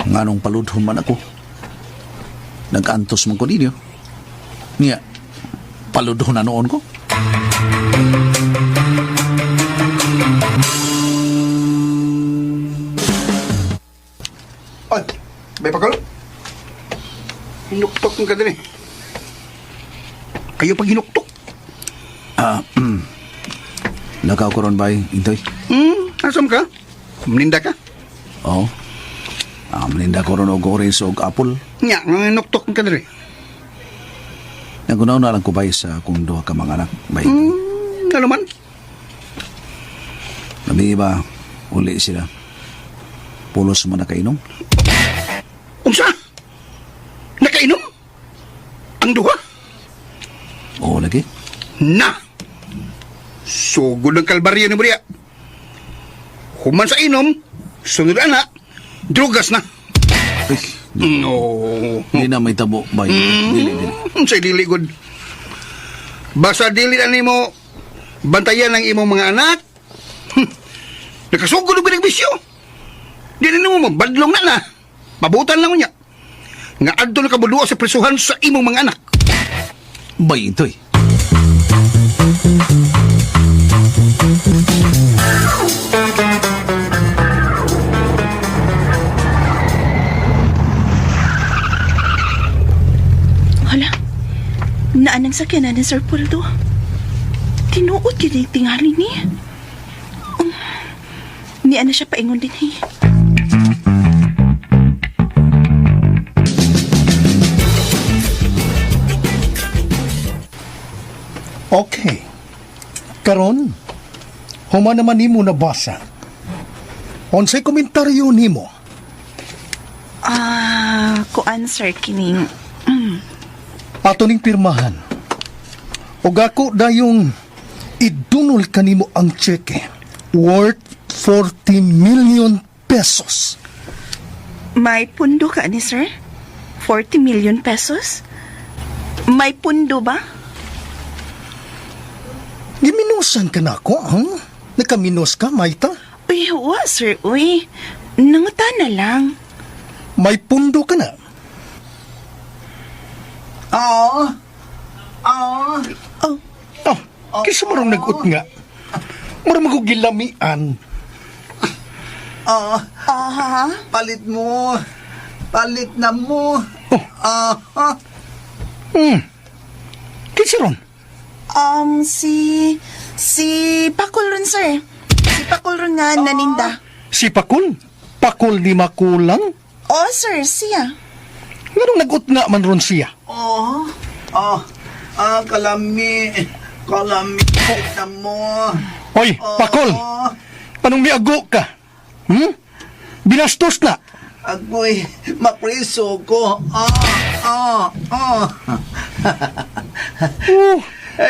S4: Nganong paludhon man ako. Nag-antos man ko ninyo. Niya, paludhon na noon ko.
S3: Ay, may pagkalo. Hinuktok ka din eh. Kayo pag hinuktok.
S4: Ah, Lakaw ko ron ba, Intoy?
S3: Asam ka? Maninda ka?
S4: Oo. Ah, maninda ko ron og orange og apple.
S3: Nya, nga hinuktok ka din eh.
S4: Nagunaw na lang ko ba sa akong duha ka mga anak, bay.
S3: Ano man?
S4: Labi ba, uli sila. Pulos man nakainom.
S3: Unsa? Nakainom? Ang duha?
S4: Oo, lagi.
S3: Na! Sugod ng kalbaryo ni Maria. Human sa inom, sunod ana, drugas na.
S4: Ay,
S3: No.
S4: di na may tabo, bay. Dili, dili.
S3: Sa dili gud. Basta dili na nimo bantayan ang imong mga anak. Nakasugod og bisyo. Di na nimo mabadlong na na. Pabutan lang niya. Nga adto na kabudua sa presuhan sa imong mga anak.
S4: Bay, Intoy.
S5: Gisakyanan ni Sir Poldo. Tinuod yun yung tingali ni. Niya na siya paingon din eh.
S6: Okay. Karon, human naman nimo nabasa. Unsay komentaryo nimo?
S5: Ah, kuan sir kining.
S6: Ato ning pirmahan. Ug ako dayong idunol kanimo ang tseke worth 40 million pesos.
S5: May pundo ka ni sir? 40 million pesos? May pundo ba?
S6: Giminusan ka na ako, huh? Nakaminos ka, Maita?
S5: Uy, wa sir, uy. Nanguta na lang.
S6: May pundo ka na.
S4: Oo. Oo.
S5: Oh,
S6: Oh, kisa marong nag-ut nga. Marong magugilamian.
S4: Oo.
S5: aha.
S4: Palit mo. Palit na mo.
S6: Oh.
S4: Ah.
S6: Kinsa ron?
S5: Si... Si Pakul ron, sir. Si Pakul ron nga naninda.
S6: Si Pakul? Pakul ni Makulang?
S5: Oh, sir, siya.
S6: Nganong nag-ut nga man ron siya?
S4: Oo. Oh. Ah, kalami. Kalami. Palit na mo.
S6: Oy, Pakul! Anong miago ka? Hmm? Binastos na.
S4: Agoy, mapriso ko. Ah, ah, ah.
S6: Oh,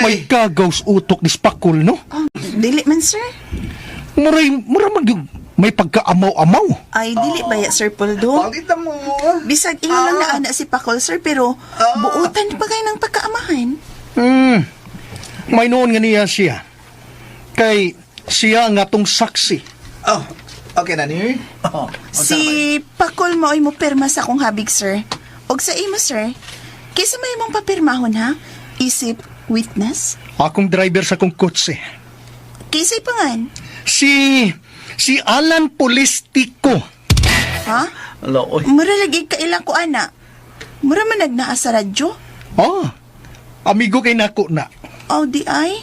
S6: may kagaws utok ni Pakul, no?
S5: Oh, dili man, sir.
S6: Muray, mura mag may pagkaamaw-amaw.
S5: Ay, dili ba ya, Sir Poldo?
S4: Palit na mo.
S5: Bisag ingon lang na ana si Pakul, sir, pero buutan pa kayo ng pagkaamahan.
S6: Hmm. May noon nga niya siya. Kay siya nga tong saksi.
S4: Oh, okay na ni. Oh,
S5: Si Pakul mo ay mo pirma sa akong habig, sir. Og sa imo, sir. Kaysa may imong papirmahon, ha? Isip, witness?
S6: Akong driver sa akong kotse.
S5: Kaysa ipangan?
S6: Si Alan Polistico.
S5: Ha?
S4: Hello, oy.
S5: Mura lagi kailang ko, ana. Mura man nagnaa sa radyo.
S6: Oh, amigo kay nako na.
S5: Oh, di ay.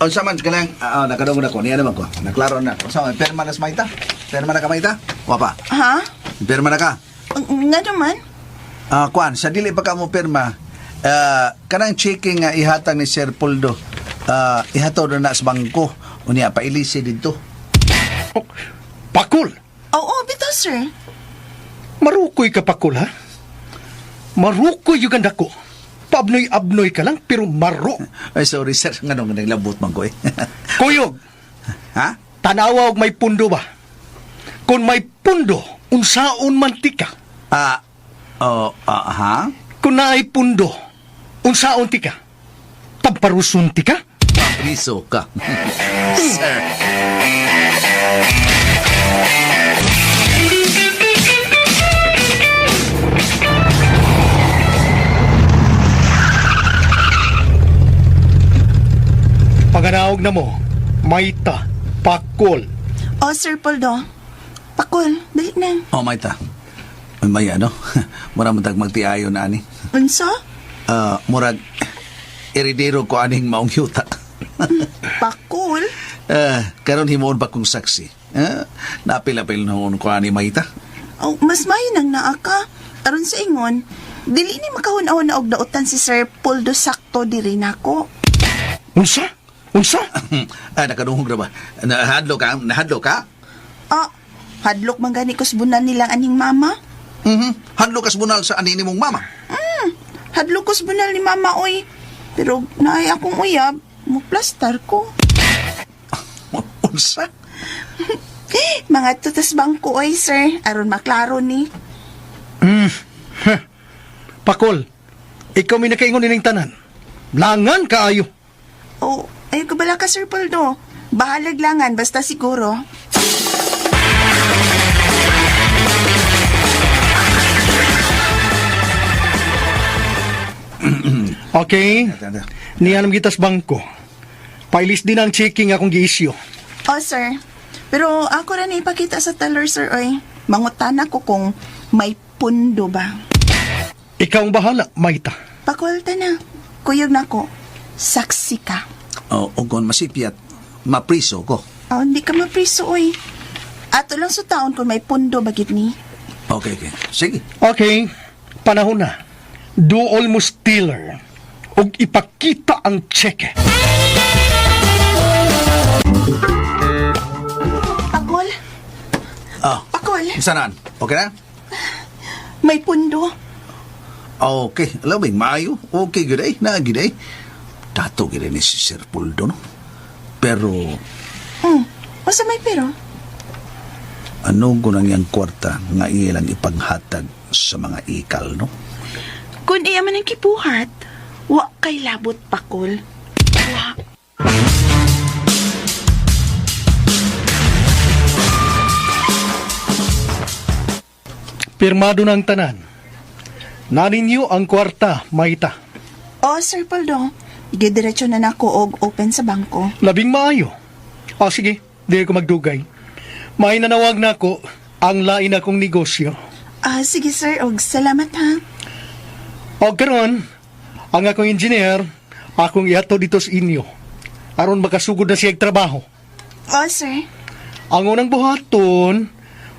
S4: Unsa man kanang nakadungog na ko niya naman ko. Naklaro na ko. Unsa man perma na sa Maita? Perma na ka Maita? Wa pa.
S5: Ha?
S4: Perma na ka.
S5: Nga naman.
S4: Ah, kuan, sa dili pa ka mo perma. Kanang checking nga ihatag ni Sir Poldo. Ihatod na sa bangko. Unya pailisi didto.
S6: Oh, Pakul,
S5: Oo, bitaw, sir.
S6: marukoy ka Pakul ha? Marukoy yung ganda ko. Paabnoy-abnoy ka lang pero maro.
S4: Ay sorry sir, nganong naglabot man ko eh.
S6: Kuyog,
S4: Ha?
S6: tanawa og may pundo ba? Kung may pundo, unsaon man tika.
S4: Ah, oh, ah, ha?
S6: Kung naay pundo, unsaon tika? Tamparusun tika?
S4: Papriso ka. Sir.
S6: Paganaog na mo, Maita, Pakul.
S5: Oh, Sir Poldo. Pakul, dali na.
S4: Oh, Maita. May ano? Mura man tag magtiayon na ani.
S5: Unsa?
S4: Ah, murag eredero ko aning maong yuta.
S5: Pakul?
S4: Karon himuon pa kong saksi. Napil-apil noon ko ani Maita.
S5: Oh, mas mayo nang naa ka. Aron sa ingon, dili ni makahun-ahon na og daotan si Sir Poldo sakto diri nako.
S6: Unsa? Unsa?
S4: Nakadungog na ba? Nahadlo ka? Nahadlo ka?
S5: Ah, hadlok man gani ko sa bunan nilang aning mama.
S4: Mhm. Hadlo ka sa bunal sa anini mong mama.
S5: Hadlok ko sa bunal ni mama oy. Pero naay akong uyab, mo plastar ko.
S4: Unsa?
S5: Mga tutas bangko oy, sir. Aron maklaro ni.
S6: Pakul, ikaw may nakaingon nining tanan. Langan kaayo.
S5: Oh, ayaw ko bala ka, Sir Poldo. Bahalag langan, basta siguro.
S6: Okay? Niya naman kita sa bangko. Pailis din ang checking akong giisyo.
S5: Oh, sir. Pero ako rin ipakita sa teller, sir, oy. Mangutana ko kung may pundo ba.
S6: Ikaw ang bahala, Maita.
S5: Pakulta na. Kuyog na ko. Saksi ka.
S4: O, o kung masipyat, mapriso ko.
S5: Oh, hindi ka mapriso, oy. Ato lang sa taon kung may pundo bagit ni.
S4: Okay, okay. Sige.
S6: Okay, panahon na. Do almost dealer. Og ipakita ang cheque.
S5: Pakol,
S4: Ah,
S5: pakol.
S4: sanaan? Okay na?
S5: May pundo.
S4: Okay, labing maayo. Okay, gud ay. Na, gud ay. Dato gid ni si Sir Puldo, no? Pero,
S5: Unsa may pero?
S4: ano ko nang iyang kwarta nga ilang ipanghatag sa mga ikal, no?
S5: Kung iya man ang kipuhat, wa kay labot pakol. Wa.
S6: Pirmado ng tanan. Naninyo ang kwarta, Maita.
S5: Oh, Sir Poldo, gidiretso na nako og open sa bangko.
S6: Labing maayo. O sige, di ko magdugay. May nanawag na ako ang lain akong negosyo.
S5: Ah, sige sir, og salamat ha.
S6: O karon, ang akong engineer, akong ihato dito sa inyo. Aron makasugod na siya og trabaho.
S5: Oh, sir.
S6: Ang unang buhaton,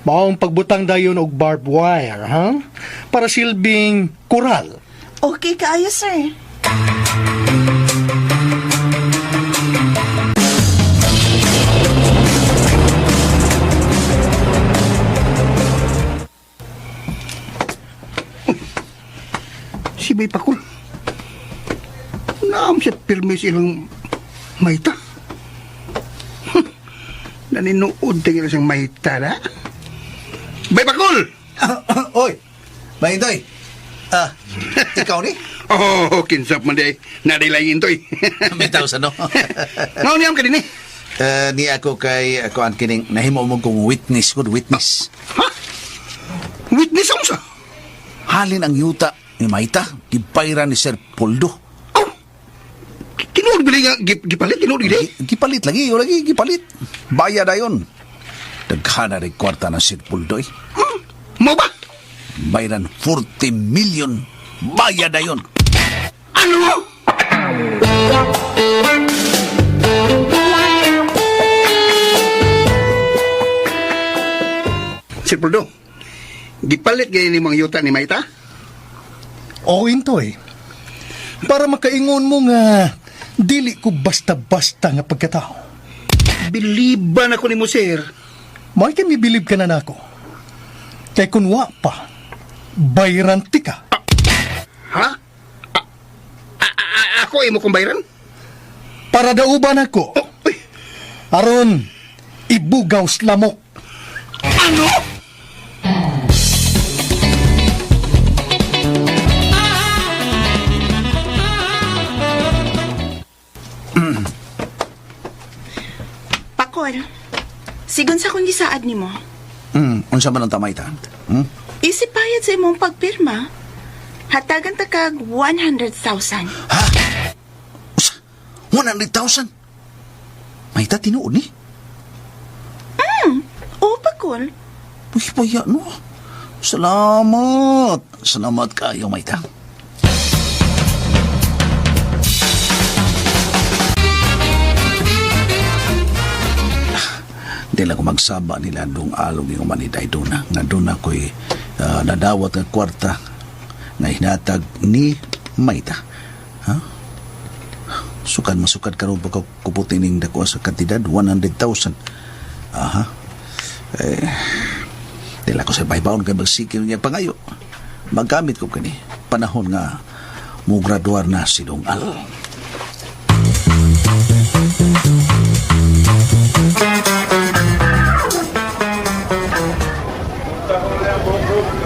S6: maong pagbutang dayon og barbed wire, ha? Para silbing kural.
S5: Okay kaayo, sir.
S3: Si Bay Pakul. Naam siya pirmi sa ilang mayta. Naninuod tingin siyang mayta na. Bay Pakul!
S4: Oy, Maindoy. Ah, ikaw ni?
S3: Oh, kinsap man di ay. Nadilay intoy.
S4: Bitaw sa no.
S3: Ngaon niyam ka din eh.
S4: Eh, ni ako kay ako ang kining nahimo mo kong witness, good witness.
S3: Ha? Witness ang sa?
S4: Halin ang yuta ni Maita, gibayran ni Sir Poldo.
S3: Oh! Tinuod gali nga gipalit, tinuod gali.
S4: Gipalit lagi, o lagi gipalit. Bayad ayon. Daghana rin kwarta ng Sir Poldo eh.
S3: Mo ba?
S4: Bayran 40 million. Bayad ayon.
S3: Ano? Sir Poldo, gipalit gaya ni mga yuta ni Maita?
S6: O intoy, para makaingon mo nga dili ko basta-basta nga pagkatao.
S3: Biliban ako ni mo, sir.
S6: May kami bilib ka na nako. Kay kun wa pa, bayranti ka.
S3: Ha? Ako imo kong bayran?
S6: Para dauban ako.
S3: Oh, uy,
S6: Aron, ibugaw lamok.
S3: ano?
S5: Pakol, sigon sa akong gisaad nimo.
S4: Unsa man ang tamay ta? Hmm?
S5: Isipayad sa imong pagpirma. Hatagan ta kag 100,000.
S4: Ha? Usa, 100,000? Maita, tinuod ni?
S5: Oo, Pakol.
S4: Uy, paya no. Salamat. Salamat kayo, Maita. Di lang ko magsaba nila dong alog yung maniday doon na. Nga doon ako'y nadawat nga kwarta na hinatag ni Maita. Ha? Sukad masukad karon pagkakuputi ning dako sa kantidad, 100,000. Aha. Eh, dila ko sa baybaon kay magsikir niya pangayo. Maggamit ko kani panahon nga mo graduar na si Dong Al.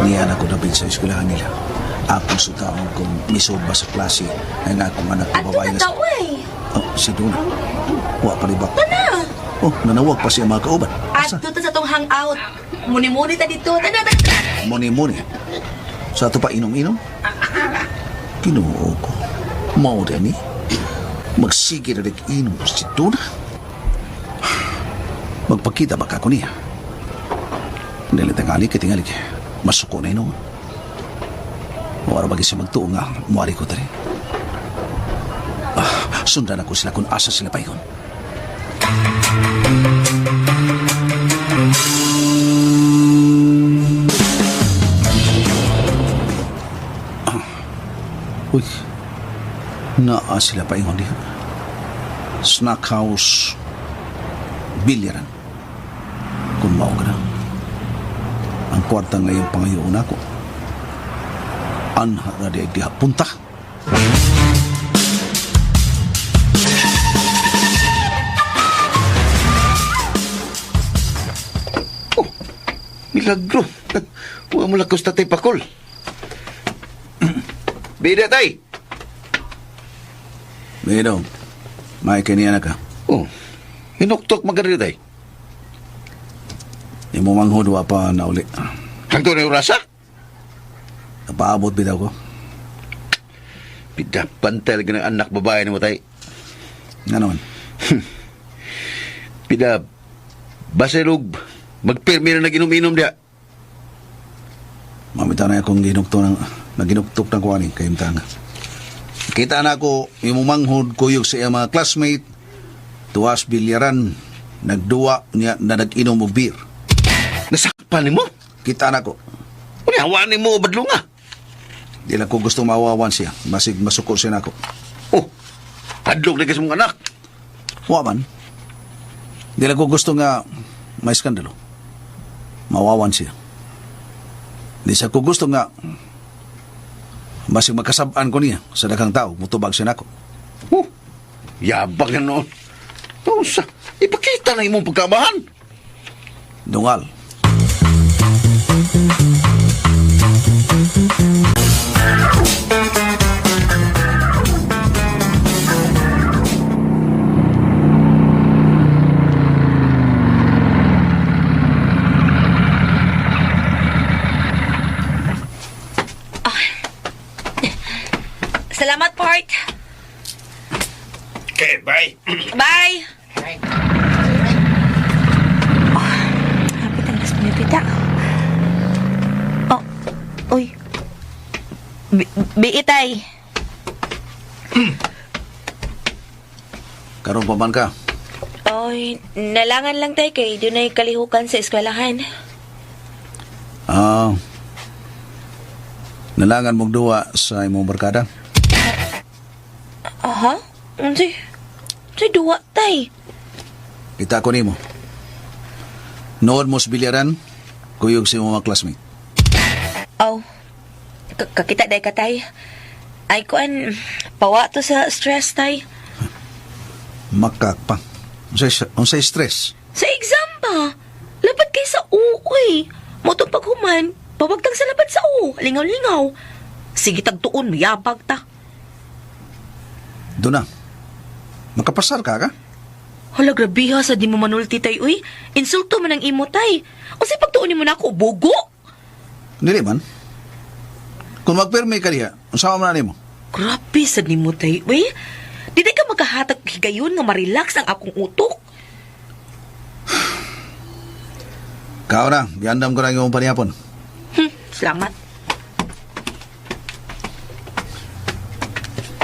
S4: Niya na ko dapat sa eskwelahan nila. Akong sutaon kung misod ba sa klase ang akong anak na
S9: Ato
S4: babae
S9: na
S4: nga
S9: tao eh.
S4: Oh, si Duna. Wa pa rin ba?
S9: Tana!
S4: Oh, nanawag pa siya mga kauban. Asa?
S9: Ato ta sa tong hangout. Muni-muni ta dito. Tana, tana, tana.
S4: Muni-muni. Sa ato pa inom-inom? Ginoo ko. Mao din eh. Magsige na rin inom si Duna. Magpakita ba ka ko niya? Dili tingali kay tingali. Masuko na inom. Wala ba siya magtuo nga muari ko tari. Sundan ako sila kung asa sila payon. Uy, naa sila paingon diha. Snack house, bilyaran. Kung mao ka na. Ang kwarta ngayong pangayoon ako. Anha na di diha punta.
S7: Oh, milagro. Huwag mo lakos tatay pakol. Bida, tay.
S4: Bino, may kaniya na ka.
S7: Oh, hinuktok maganda tay.
S4: Imo manghod wa pa na uli.
S7: Hangto na orasa?
S4: Napaabot bitaw ko.
S7: Bida, pantay lagi ng anak babae ni mo tay.
S4: Nga naman.
S7: Bida, basilog, magpirmi na nag-inom-inom diya.
S4: Mamita na akong ginukto ng naginuktok ng kuani kay imtang. Kita na ako imo manghod kuyog sa iyang mga classmate tuwas bilyaran nagduwa niya na nag-inom og beer.
S7: Nasakpan ni mo.
S4: Kita na ako.
S7: Unya, hawaan ni mo badlunga.
S4: Di lang ko gusto mawawan siya. Masig masuko siya nako.
S7: Oh, hadlok na kasi mong anak.
S4: Wa man. Di lang ko gusto nga may skandalo. Mawawan siya. Di sa ko gusto nga masig makasabaan ko niya sa daghang tao, mutubag siya nako.
S7: Oh, yabang na noon. Unsa, ipakita na imong pagkamahan.
S4: Dungal.
S9: Salamat, part.
S8: Okay, bye.
S9: Bye! Oh, hapit ang last minute, tita. Oh, uy. Biitay.
S4: Karon pa man ka.
S9: Oy, nalangan lang tay kay dunay kalihukan sa eskwelahan.
S4: Ah. Nalangan mong duwa sa imong barkada.
S9: Aha? Unsay? Unsay duwa tay?
S4: Kita ko nimo. Nood mo sa bilyaran, kuyog sa imong mga classmate.
S9: Aw. Kakita day ka tay. Ay kuan pawa to sa stress tay.
S4: Makak pa. Unsay stress?
S9: Sa exam pa. Lapad kay sa U, uy. Motong paghuman, pawagtang sa lapad sa U. Lingaw-lingaw. Sige tagtuon, yabag ta.
S4: Doon na. Makapasar ka ka?
S9: Hala, grabe ha, sa di mo manulti tay, uy. Insulto man ang imo tay. Unsay pagtuon nimo nako, bugo?
S4: Dili man. Kung magpirmi ka diha, unsa man na nimo?
S9: Grabe sa nimo tay, uy. Di ka makahatag higayon nga marelax ang akong utok.
S4: Kao na, giandam ko na ang imong panihapon.
S9: Salamat.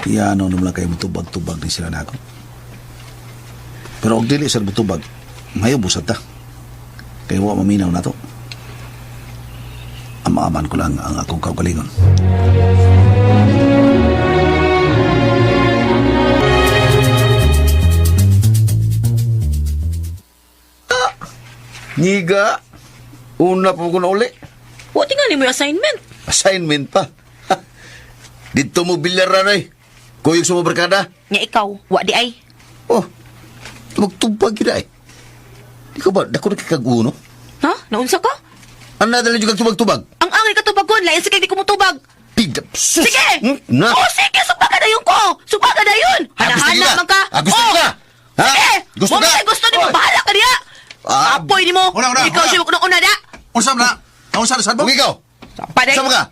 S4: Iyano naman lang kayo mutubag-tubag ni sila na ako. Pero og dili sila mutubag, mayo busad ta. Kay wa maminaw na to. Amaaman ko lang ang akong kaugalingon.
S7: Ngiga. Una pa ko na uli.
S9: Wa tingali mo yung assignment.
S7: Assignment pa. Ha, dito mo bilyaran ay. Kuyog sa mga barkada.
S9: Nya ikaw, wa di ay.
S7: Oh, tubag-tubag yun ay. Di ka ba, dako na kikaguno?
S9: Ha? Naunsa ka?
S7: Ano na dala yung tubag-tubag?
S9: Ang angay katubagon, lain sa kay di ko mutubag.
S7: Pigda, sus!
S9: Sige!
S7: Na!
S9: Oh, sige! Subaga na yun ko! Subaga na yun!
S7: Ah, gusto
S9: Hanahanap
S7: ka?
S9: man ka!
S7: Ah, gusto
S9: oh!
S7: ka? Ha?
S9: Sige!
S7: Gusto
S9: Wa
S7: ka?
S9: man gusto nimo,
S7: Oy!
S9: bahala ka diha!
S7: Ah,
S9: Apoy nimo!
S4: Una, una,
S9: Ikaw
S4: una.
S9: siya unang una da!
S4: Unsa man na? Naunsa na sad mo?
S7: Huwag ikaw!
S9: Paday!
S7: Sama ka!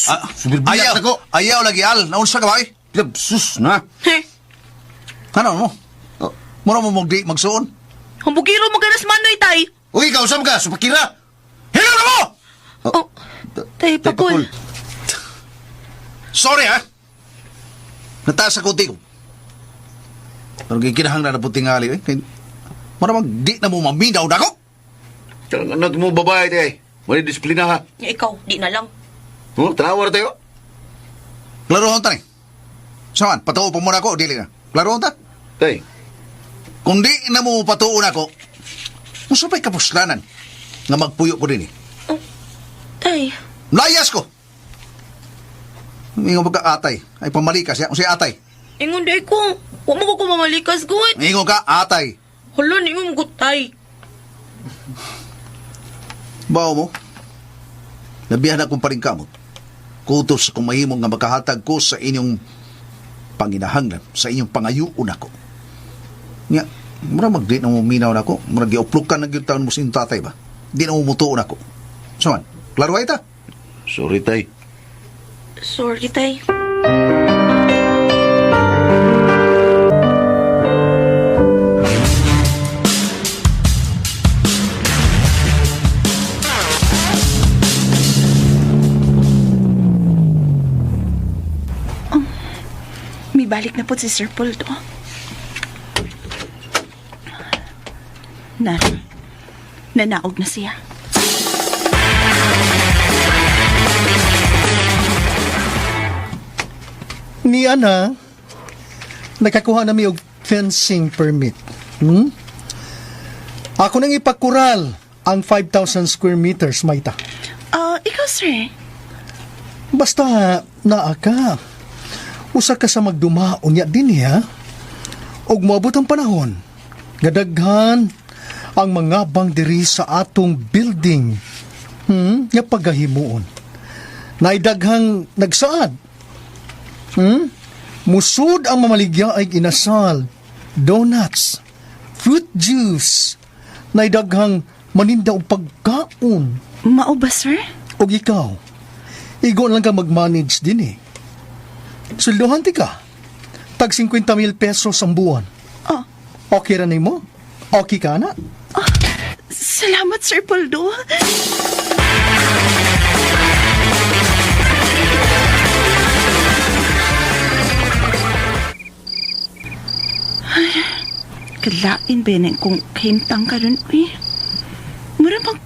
S4: Ah,
S7: Sumirbiyak
S4: ayaw,
S7: na ko.
S4: Ayaw lagi al, naunsa ka ba? eh?
S7: Pigda, sus na!
S9: Heh!
S4: Ano mo?
S7: Oh.
S4: Mura mo magdi magsuon.
S9: Hambugiro mo ganas manoy tay!
S7: Huwag ikaw, sama ka! Supakira!
S4: Hilaw na mo!
S9: Oh, tay, pakul.
S4: Sorry ha. Nataas sa kunti ko. Pero gikinahanglan na po tingali, eh. Kay, mura mag di na mo maminaw na ko.
S7: Ang anak mo babae tay. Wala disiplina ha.
S9: Nya ikaw, di na lang.
S7: Oh, tanawa ra tayo.
S4: Klarohon ta ni. Saman, patuo pa muna ako, dili na. Klarohon ta.
S7: Tay,
S4: Kung di na mo patuon ako, musapay kapuslanan nga magpuyo ko din eh.
S9: Tay,
S4: Layas ko! Ingon ka atay. Ay pamalikas ya. Unsay atay?
S9: ingon day ko. Wa mo ko kumamalikas gud.
S4: Ingon ka atay.
S9: Hala, ningon ko tay.
S4: Bao mo. Nabihan akong paringkamot. Kutos kung mahimong nga makahatag ko sa inyong panginahanglan, sa inyong pangayuon ako. Nga, mura magdi na mo minaw na ako. Mura giuplukan na gyud taon mo sa inyong tatay ba? Di na mo mutuon ako. So man, klaro ay ta.
S7: Sorry tay.
S9: Sorry, tay.
S5: May balik na po si Sir Paul to. Na, nanaog na siya.
S6: Ni Ana, nakakuha na mi og fencing permit. Ako nang ipakural ang 5,000 square meters, Maita.
S5: Ah, ikaw, sir.
S6: Basta naa ka. Usa ka sa magdumaon niya din ha. Og moabot ang panahon, nga daghan ang mga bang diri sa atong building nga pagahimuon. Naidaghang nagsaad. Musud ang mamaligya ay inasal, donuts, fruit juice. Naidaghang maninda og pagkaon.
S5: Mao ba, sir?
S6: Og ikaw, igo lang ka mag-manage din eh. Sweldohan ti ka. Tag 50 mil pesos ang buwan.
S5: Oh,
S6: Okay ra nimo? Okay ka na?
S5: salamat, Sir Poldo. Ay, kalain ba yun kung kahimtang ka ron, uy. Mura pang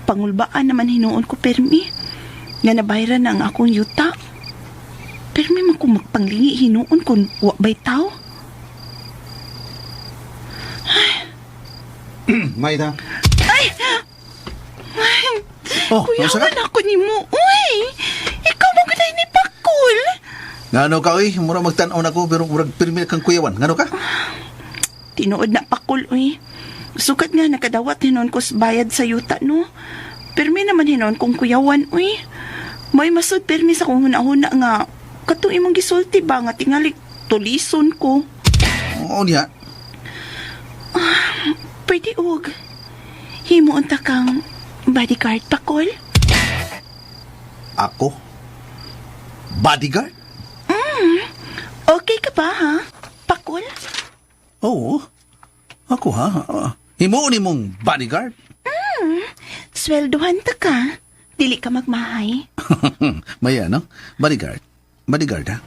S5: pangulbaan naman hinuon ko, permi. Nga nabayran na ang akong yuta. Permi man kung magpanglingi hinuon kung wa bay tao.
S4: Maita.
S5: Ay!
S4: Oh,
S5: Kuya,
S4: unsa ka?
S5: wala ko ni mo. Uy! Ikaw mo gud ni Pakul.
S4: Ngano ka oy, mura magtan-aw na ko pero murag pirmi kang kuyawan. Ngano ka?
S5: Tinuod na Pakul, uy. Sukat nga nakadawat hinon ko sa bayad sa yuta, no? Pirmi naman hinon kong kuyawan, uy. May masud pirmi sa kong hunahuna nga katong imong gisulti ba nga tingali tulison ko.
S4: Oo niya.
S5: Pwede og. Himuon ta kang bodyguard, Pakul.
S4: Ako? Bodyguard?
S5: Okay ka ba, ha? Pakul?
S4: Oo. Ako ha? Himuon nimong bodyguard?
S5: Sweldohan ta ka. Dili ka magmahay.
S4: Maya, no? Bodyguard. Bodyguard, ha?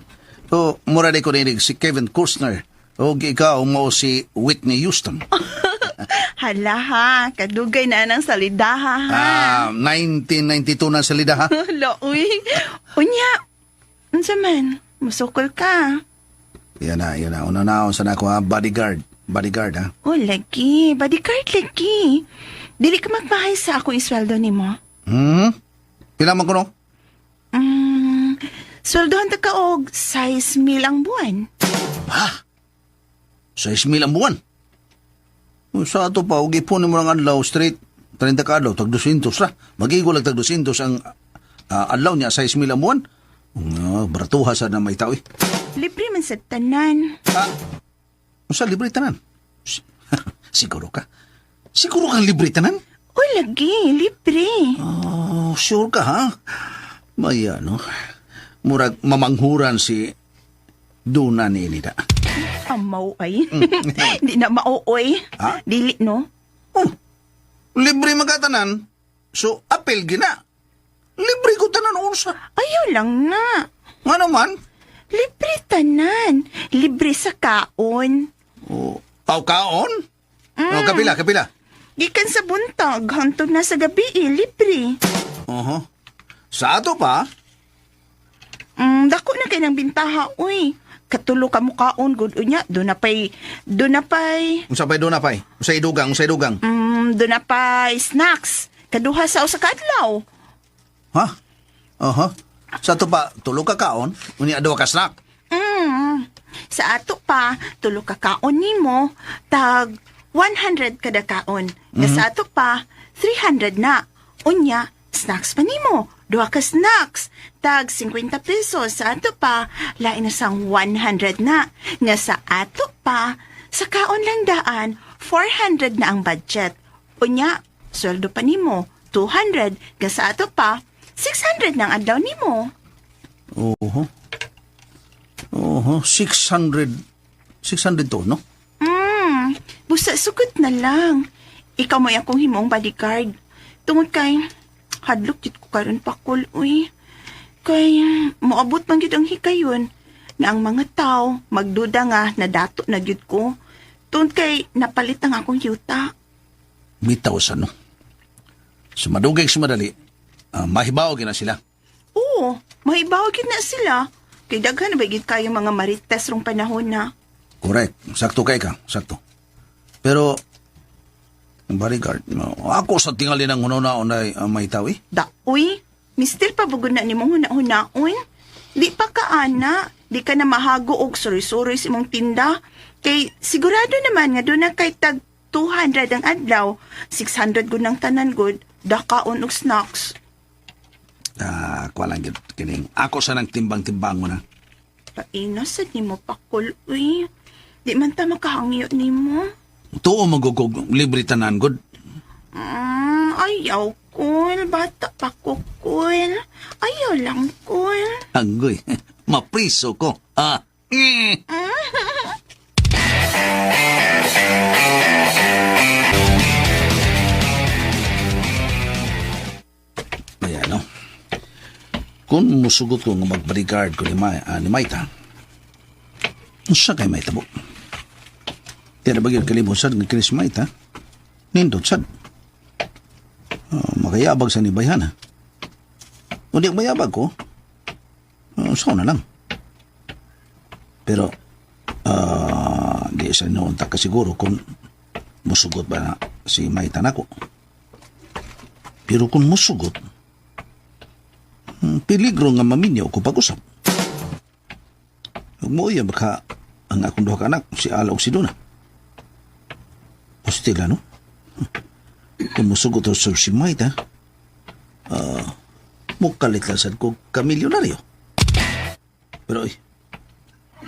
S4: So, mura di ko rinig si Kevin Costner o ikaw mo si Whitney Houston.
S5: Hala ha, kadugay na ng salidaha ha.
S4: Ah, 1992 na salida, ha?
S5: Hala, uy. Unya, unsa man, musukol ka.
S4: Yan na, yan na. Una na, unsa na ako, ha? Bodyguard. Bodyguard, ha?
S5: Oh, lagi, bodyguard lagi. Dili ka magmahay sa akong isweldo nimo.
S4: Pila man ko, no?
S5: Sweldohan ta ka og 6 mil ang buwan.
S4: Ha? 6,000 ang buwan. Sa ato pa, og ipon mo ng adlaw straight, 30 ka adlaw, tag 200 ra. Magigo lang tag 200 ang adlaw niya, 6,000 ang buwan. Baratuha sa na may tao eh.
S5: Libre man sa tanan.
S4: Ah, unsa libre tanan? Siguro ka? Siguro kang libre tanan?
S5: Oh, lagi, libre.
S4: Oh, sure ka ha? May ano, murag mamanghuran si Duna ni Inida.
S5: Amaw ay. Di na mauoy.
S4: Ha?
S5: Dili no.
S4: Oh, libre magkatanan. So, apel gina. Libre ko tanan unsa.
S5: Ayaw lang na.
S4: Nga naman?
S5: Libre tanan. Libre sa kaon.
S4: O, aw kaon? O, kapila, kapila.
S5: Gikan sa buntag, hantod na sa gabi, eh, libre.
S4: Oho. Sa ato pa,
S5: Dako na kay ng bintaha, uy. Katulo ka mukaon, good unya. Doon na pa'y, doon na pa'y,
S4: unsa pa'y doon na pa'y? Unsay dugang, unsay dugang?
S5: doon na pa'y snacks. Kaduha sa usa ka adlaw.
S4: Ha? Oho. Sa ato pa, tulo ka kaon, unya duha ka snack.
S5: Sa ato pa, tulo ka kaon nimo, tag 100 kada kaon. Nga sa ato pa, 300 na. Unya, snacks pa nimo. Duha ka snacks. Tag 50 pesos sa ato pa, lain na sang 100 na. Nga sa ato pa, sa kaon lang daan, 400 na ang budget. Unya, sweldo pa nimo, 200. Nga sa ato pa, 600 na ang adlaw nimo.
S4: Oho. Oho, 600. 600 to, no?
S5: Busa, sukot na lang. Ikaw mo'y akong himong bodyguard. Tungod kay, hadlok jud ko karon pakul, uy. Kay, moabot man gyud ang hikayon na ang mga tao magduda nga na dato na gyud ko. Tungod kay, napalit ang akong yuta.
S4: Bitaw sa no. Sa madugay sa madali, mahibaw na sila.
S5: Oo, mahibaw gyud na sila. Kay daghan na ba gyud kayo mga marites rong panahon na.
S4: Correct. Sakto kay ka, sakto. Pero, ang bodyguard, no, ako sa tingali ng hunona unay may tao eh.
S5: Da, uy, mister pa bugod na ni mong huna-hunaon. Di pa ka, ana. Di ka na mahago og suroy-suroy sa imong tinda. Kay sigurado naman nga doon na kay tag 200 ang adlaw, 600 gud ng tanan gud, dakaon og snacks.
S4: Ah, kuha lang gyud kining. Ako sa nang timbang-timbang mo na.
S5: Paina sad nimo pakul, uy. Di man ta makahangyo nimo.
S4: Tuo magugog libre tanan gud.
S5: Ayaw, kul. Bata pa ko, kul. Ayaw lang, kul.
S4: Anggoy, mapriso ko. Ah. Eh. Ayan, no? Kung musugot ko nga mag-bodyguard ko ni, ni Maita, unsa kay Maita bo? Tira ba gyud kalimot sad nga kinis Maita? Nindot sad. Makayabag sa ni Bayhana. Undi mayabag ko, sao na lang. Pero, di sa noon ta kasiguro kung musugot ba na si Maita nako. Pero kung musugot, peligro nga maminyo ko pag-usap. Huwag mo iya baka ang akong duha ka anak, si Ala o si Duna. Hostila, no? Kung musugot sa si Maita, mukalit lang sad ko kamilyonaryo. Pero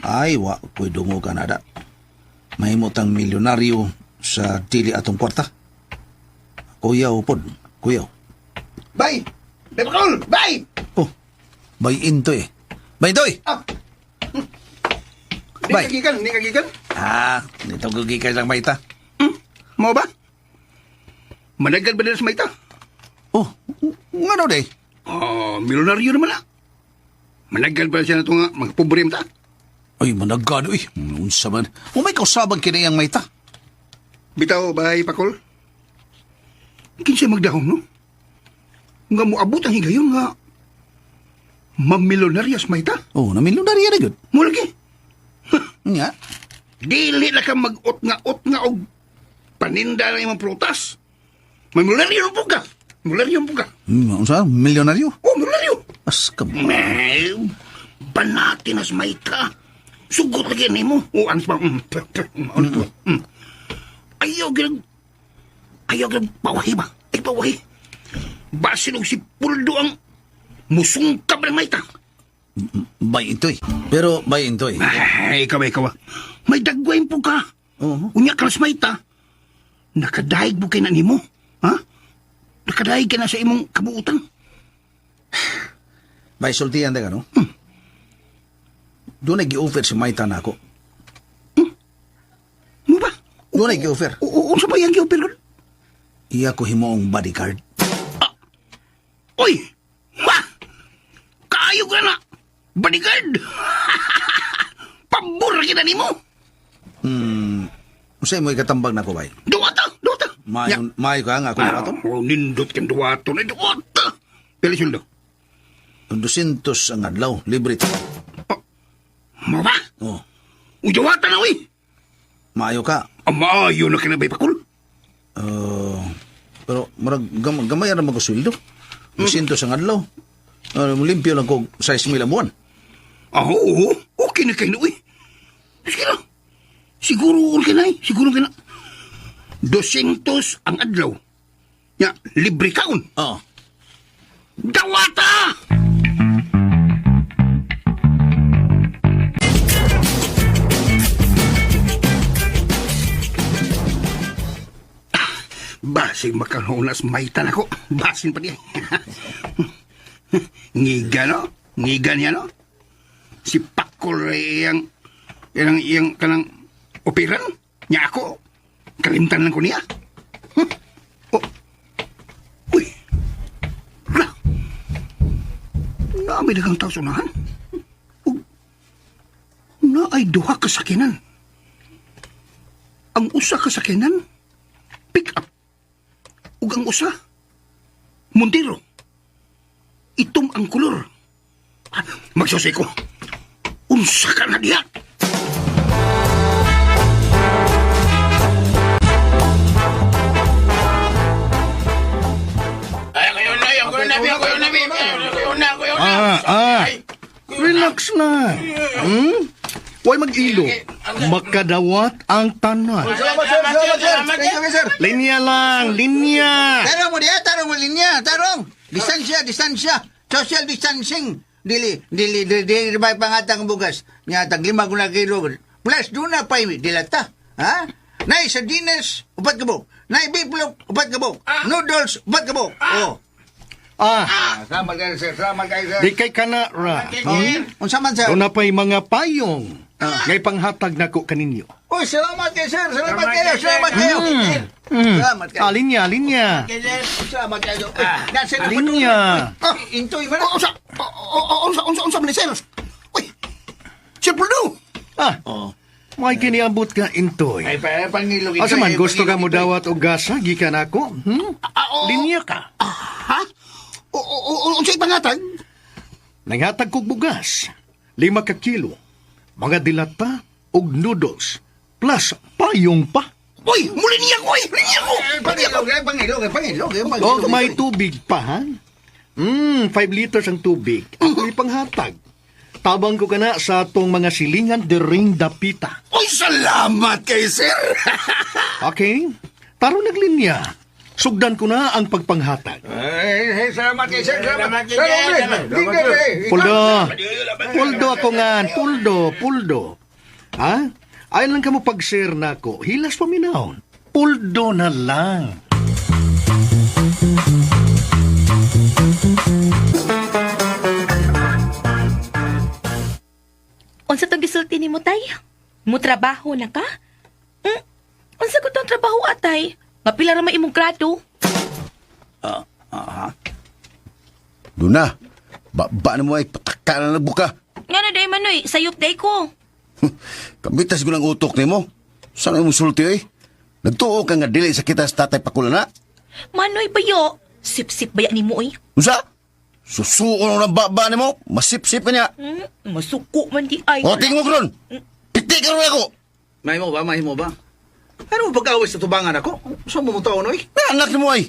S4: ay, wa ko'y dungo ka nada. Mahimot ang milyonaryo sa dili atong kwarta. Kuyaw pod, kuyaw.
S3: Bay! Bay Pakul! Bay!
S4: Oh, bay intoy. Bay intoy!
S3: Ah. Di
S4: Bay.
S3: kagikan, di kagikan.
S4: Ah, nito gugikan lang maita.
S3: Mo ba? Managal ba nila sa Maita?
S4: Oh, nga daw day.
S3: Oh, milyonaryo naman ah. Managal ba siya na ito nga, mga pobre mata?
S4: Ay, managad, uy. Unsa man. Umay kausabang kinayang maita.
S3: Bitaw, bay Pakul. Kinsa magdahom, no? Nga moabot ang higayon nga mamilyonaryo sa Maita.
S4: Oh, na milyonaryo na gyud.
S3: Mo lagi.
S4: Nga.
S3: Dili na ka mag-ut nga ut nga og paninda ng imong prutas. May milyonaryo po ka. Milyonaryo po ka.
S4: Unsa? Milyonaryo?
S3: Oh, milyonaryo.
S4: As ka.
S3: May banati na sa Maita. Sugot lagi nimo. O, anas ba? Ano to? Ayaw ginag... Ayaw ginag pawahi ba? Ay, pawahi. Basin og si Puldo ang musungkab ng Maita.
S4: Bay intoy. Pero bay intoy.
S3: Ay, ikaw ba, ikaw ba? May dagwain po ka.
S4: Oo.
S3: Unya ka na sa Maita. Nakadaig mo kay na nimo. Ha? Nakadaig ka na sa imong kabuutan.
S4: Bay sultian ta ka, no? Doon ay gi-offer si Maita na ako.
S3: Mo ba?
S4: Doon ay gi-offer.
S3: Oo, unsa ba yang gi-offer ko?
S4: Iya ko himoong bodyguard.
S3: Uy! Ma! Kaayo ka na! Bodyguard! Pabor kita nimo!
S4: Unsay mo ikatambag na ko bay?
S3: Duwata, duwata.
S4: Maayo, maayo ka nga ako
S3: Ah,
S4: duwaton.
S3: oh, nindot kang duwaton. Ay, duwata. Pila sweldo?
S4: Ang 200 ang adlaw, libre.
S3: Mo ba?
S4: Oh,
S3: Uy, duwata na, uy.
S4: maayo ka.
S3: Ang maayo na kinabay pakul.
S4: Pero murag gamay ra man ko sweldo. 200 ang adlaw. Limpyo lang ko 6,000 ang buwan.
S3: Ah, oo. Okay na kayo na, uy. Sige na. Siguro okay na, eh. Siguro okay na. 200 ang adlaw. Ya, libre kaon.
S4: Oo.
S3: Dawata! Basing makahunas maitan ako. Basin pa niya. Ngiga, no? Ngiga niya, no? Si Pakol ay iyang, iyang, iyang kanang operan. Niya ako. Kalimtan lang ko niya. Huh? Oh. Uy. Lah. Naami dagang tao sa unahan. Ug na ay duha ka sakinan. Ang usa ka sakinan, pick up. Ug ang usa, Montero. Itom ang kolor. Ah, magsusay ko. Unsa ka na diha?
S8: Ay, kayo na, kayo na, kayo na, kayo na, kayo na.
S6: Ah. Relax na. Huwag mag-ilo. Makadawat ang tanan.
S7: Salamat sir, salamat sir. Thank you sir.
S6: Linya lang, linya.
S7: Tarong mo diha, tarong mo linya, tarong. Distansya, distansya. Social distancing. Dili, dili, dili, dili, may pangatang bugas. Nga, tag 5 ko na kilo. Plus, doon na pa dilata. Ha? Nay, sardinas, 4 kabok. Nay, biplok, 4 kabok. Noodles, 4 kabok. Oh.
S6: Ah,
S7: Salamat kayo, sir. Salamat kayo, sir.
S6: di kay kana ra.
S7: Unsa man, sir?
S6: Doon na pa'y mga payong. Ngay panghatag nako kaninyo.
S7: Uy, salamat kayo, sir. Salamat kayo. Salamat kayo. Salamat kayo.
S6: Ah, linya, linya.
S7: Salamat kayo. Uy, nasa na
S6: Linya.
S7: Ah, intoy man.
S3: Oh, unsa, oh, unsa, unsa, unsa man ni sir? Uy, Sir Puldo!
S6: Ah, may kiniabot ka, Intoy.
S7: Ay, pa, pangilog.
S6: Asa man, gusto ka mo dawat og gasa, gikan ako? Hmm? Linya ka.
S3: Ha? O, o, o, unsa ipangatag?
S6: Nanghatag kog bugas, 5 ka kilo, mga dilata og noodles, plus payong pa.
S3: Uy, muli niya ko, uy, linya ko!
S7: Pangilog, ay, pangilog, ay, pangilog, ay, pangilog.
S6: Og may tubig pa, ha? 5 liters ang tubig. Ako ipanghatag. Tabang ko kana sa atong mga silingan dering dapita.
S3: Uy, salamat kay sir!
S6: Okay? Taro naglinya. Sugdan ko na ang pagpanghatag.
S7: Ay, ay, salamat kayo, sir. Salamat. Salamat.
S6: Puldo. Puldo ako nga. Puldo, puldo. Ha? Ayon lang kamo pag-share na ako. Hilas paminahon. Puldo na lang.
S9: Unsa tong gisulti nimo tay? Mutrabaho na ka? Hmm? Unsa ko tong trabaho atay? Mapila ra man imong grado.
S7: Luna, ba na mo ay pataka na buka.
S9: Nga na day manoy, sayop day ko.
S7: Kamitas ko ng utok nimo. Sana mo sulti ay? Nagtuo ka nga dili sa kita sa tatay pakulana.
S9: Manoy bayo, sip-sip baya nimo oy.
S7: Unsa? Susuko na ng baba nimo, masipsip ka niya.
S9: Masuko man di ay.
S7: O tingog ron. Piti ka ron ako.
S4: Mahimo ba? Mahimo ba? Ano mo pag-awis sa tubangan ako? Saan mo mo taon, oy?
S7: Na, anak nimo ay.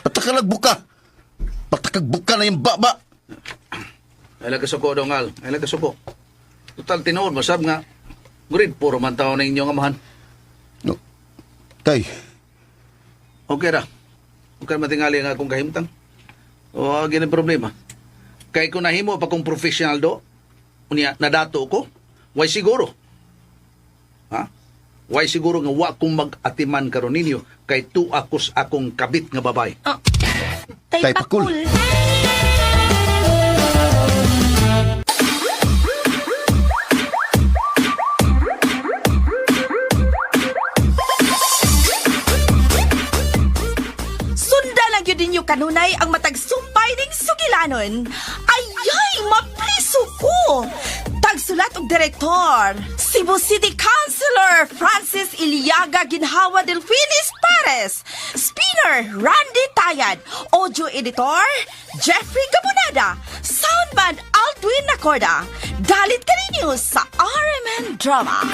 S7: Patakalag buka. Patakag buka na yung baba.
S4: Ay lang kasuko daw ngal. Ay lang kasuko. Total tinuod masab nga. Grade 4 man taon na inyong amahan.
S7: No. Tay,
S4: Okay ra. Okay matingali nga akong kahimtang. O gini problema. Kay kung nahimo pa kong professional do, unya nadato ko, way siguro. Ha? Way siguro nga wa kong mag-atiman karon ninyo kay tuwa ko sa akong kabit nga babay.
S9: Ah, tay,
S7: Tay Pakul.
S9: Pakul.
S2: Sunda lang yun ninyo kanunay ang matag sumpay ning sugilanon. Ayay, mapriso ko! Tagsulat og direktor, Cebu City Councilor Francis Iliaga Ginhawa Delfinis Pares, Spinner Randy Tayad, Audio Editor Jeffrey Gabunada, Soundman Aldwin Nacorda. Dalit kaninyo sa RMN Drama.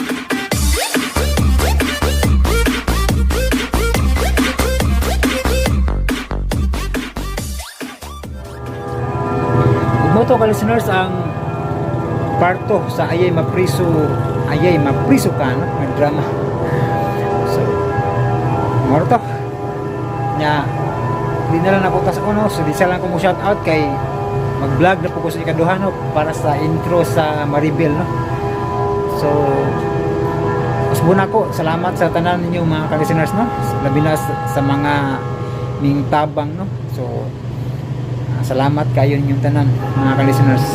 S1: Ug mo to ka listeners ang parto sa Ayay Mapriso Ka, no? Ang drama. So moro to nya, di na lang ako tas ono. So di sa lang ko mo shout out kay mag-vlog na po ko sa ikaduha, no, para sa intro sa Maribel, no. So usbon ako, salamat sa tanan ninyo mga ka-listeners, no, labi na sa mga ming tabang, no. So salamat kayo ninyong tanan mga ka-listeners,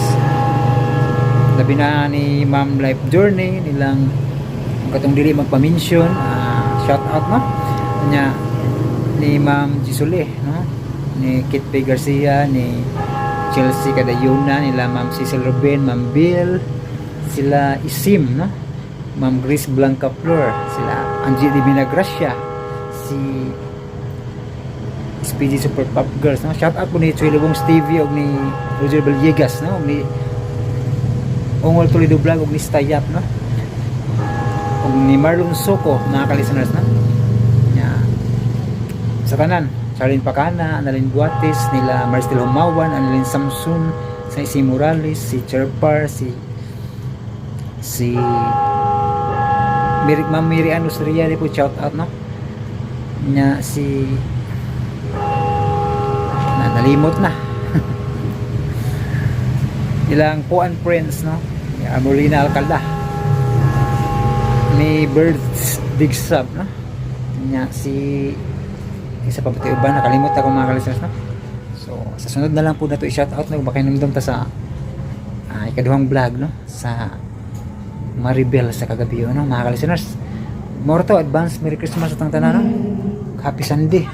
S1: labi na ni Ma'am Life Journey nilang ang katong dili magpa-mention, shout out, no, nya ni Ma'am Gisule, no, ni Kit P. Garcia, ni Chelsea Cadayona, nila Ma'am Cecil Ruben, Ma'am Bill, sila Isim, no, Ma'am Grace Blanca Flor, sila Angie Divina Gracia, si SPG Super Pop Girls, no. Shout out po ni Chuy Lubong Stevie og ni Roger Villegas, no, og ni Ongol Toledo Vlog og ni Stayap, no, og ni Marlon Soco, mga ka-listeners, no. Nya sa tanan, Charlene Pacana, Annalyn Buates, nila Marcel Humawan, Annalyn Samson, si si Morales, si Cherpar, si si Mary, Ma'am Mary Ann Austria po, shout out, no. Nya si na nalimot na ilang Puan Friends, no, ni Amorina Alcalda, ni Birds Big Sub, no. Nya si isa pa pati uban, nakalimot ako mga kalisers, no. So sa sunod na lang po na to i-shout out, no, baka hinumdum ta sa ikaduhang vlog, no, sa Maribel sa kagabi, no, mga kalisteners. More to advance Merry Christmas atang tanan, no? Happy Sunday.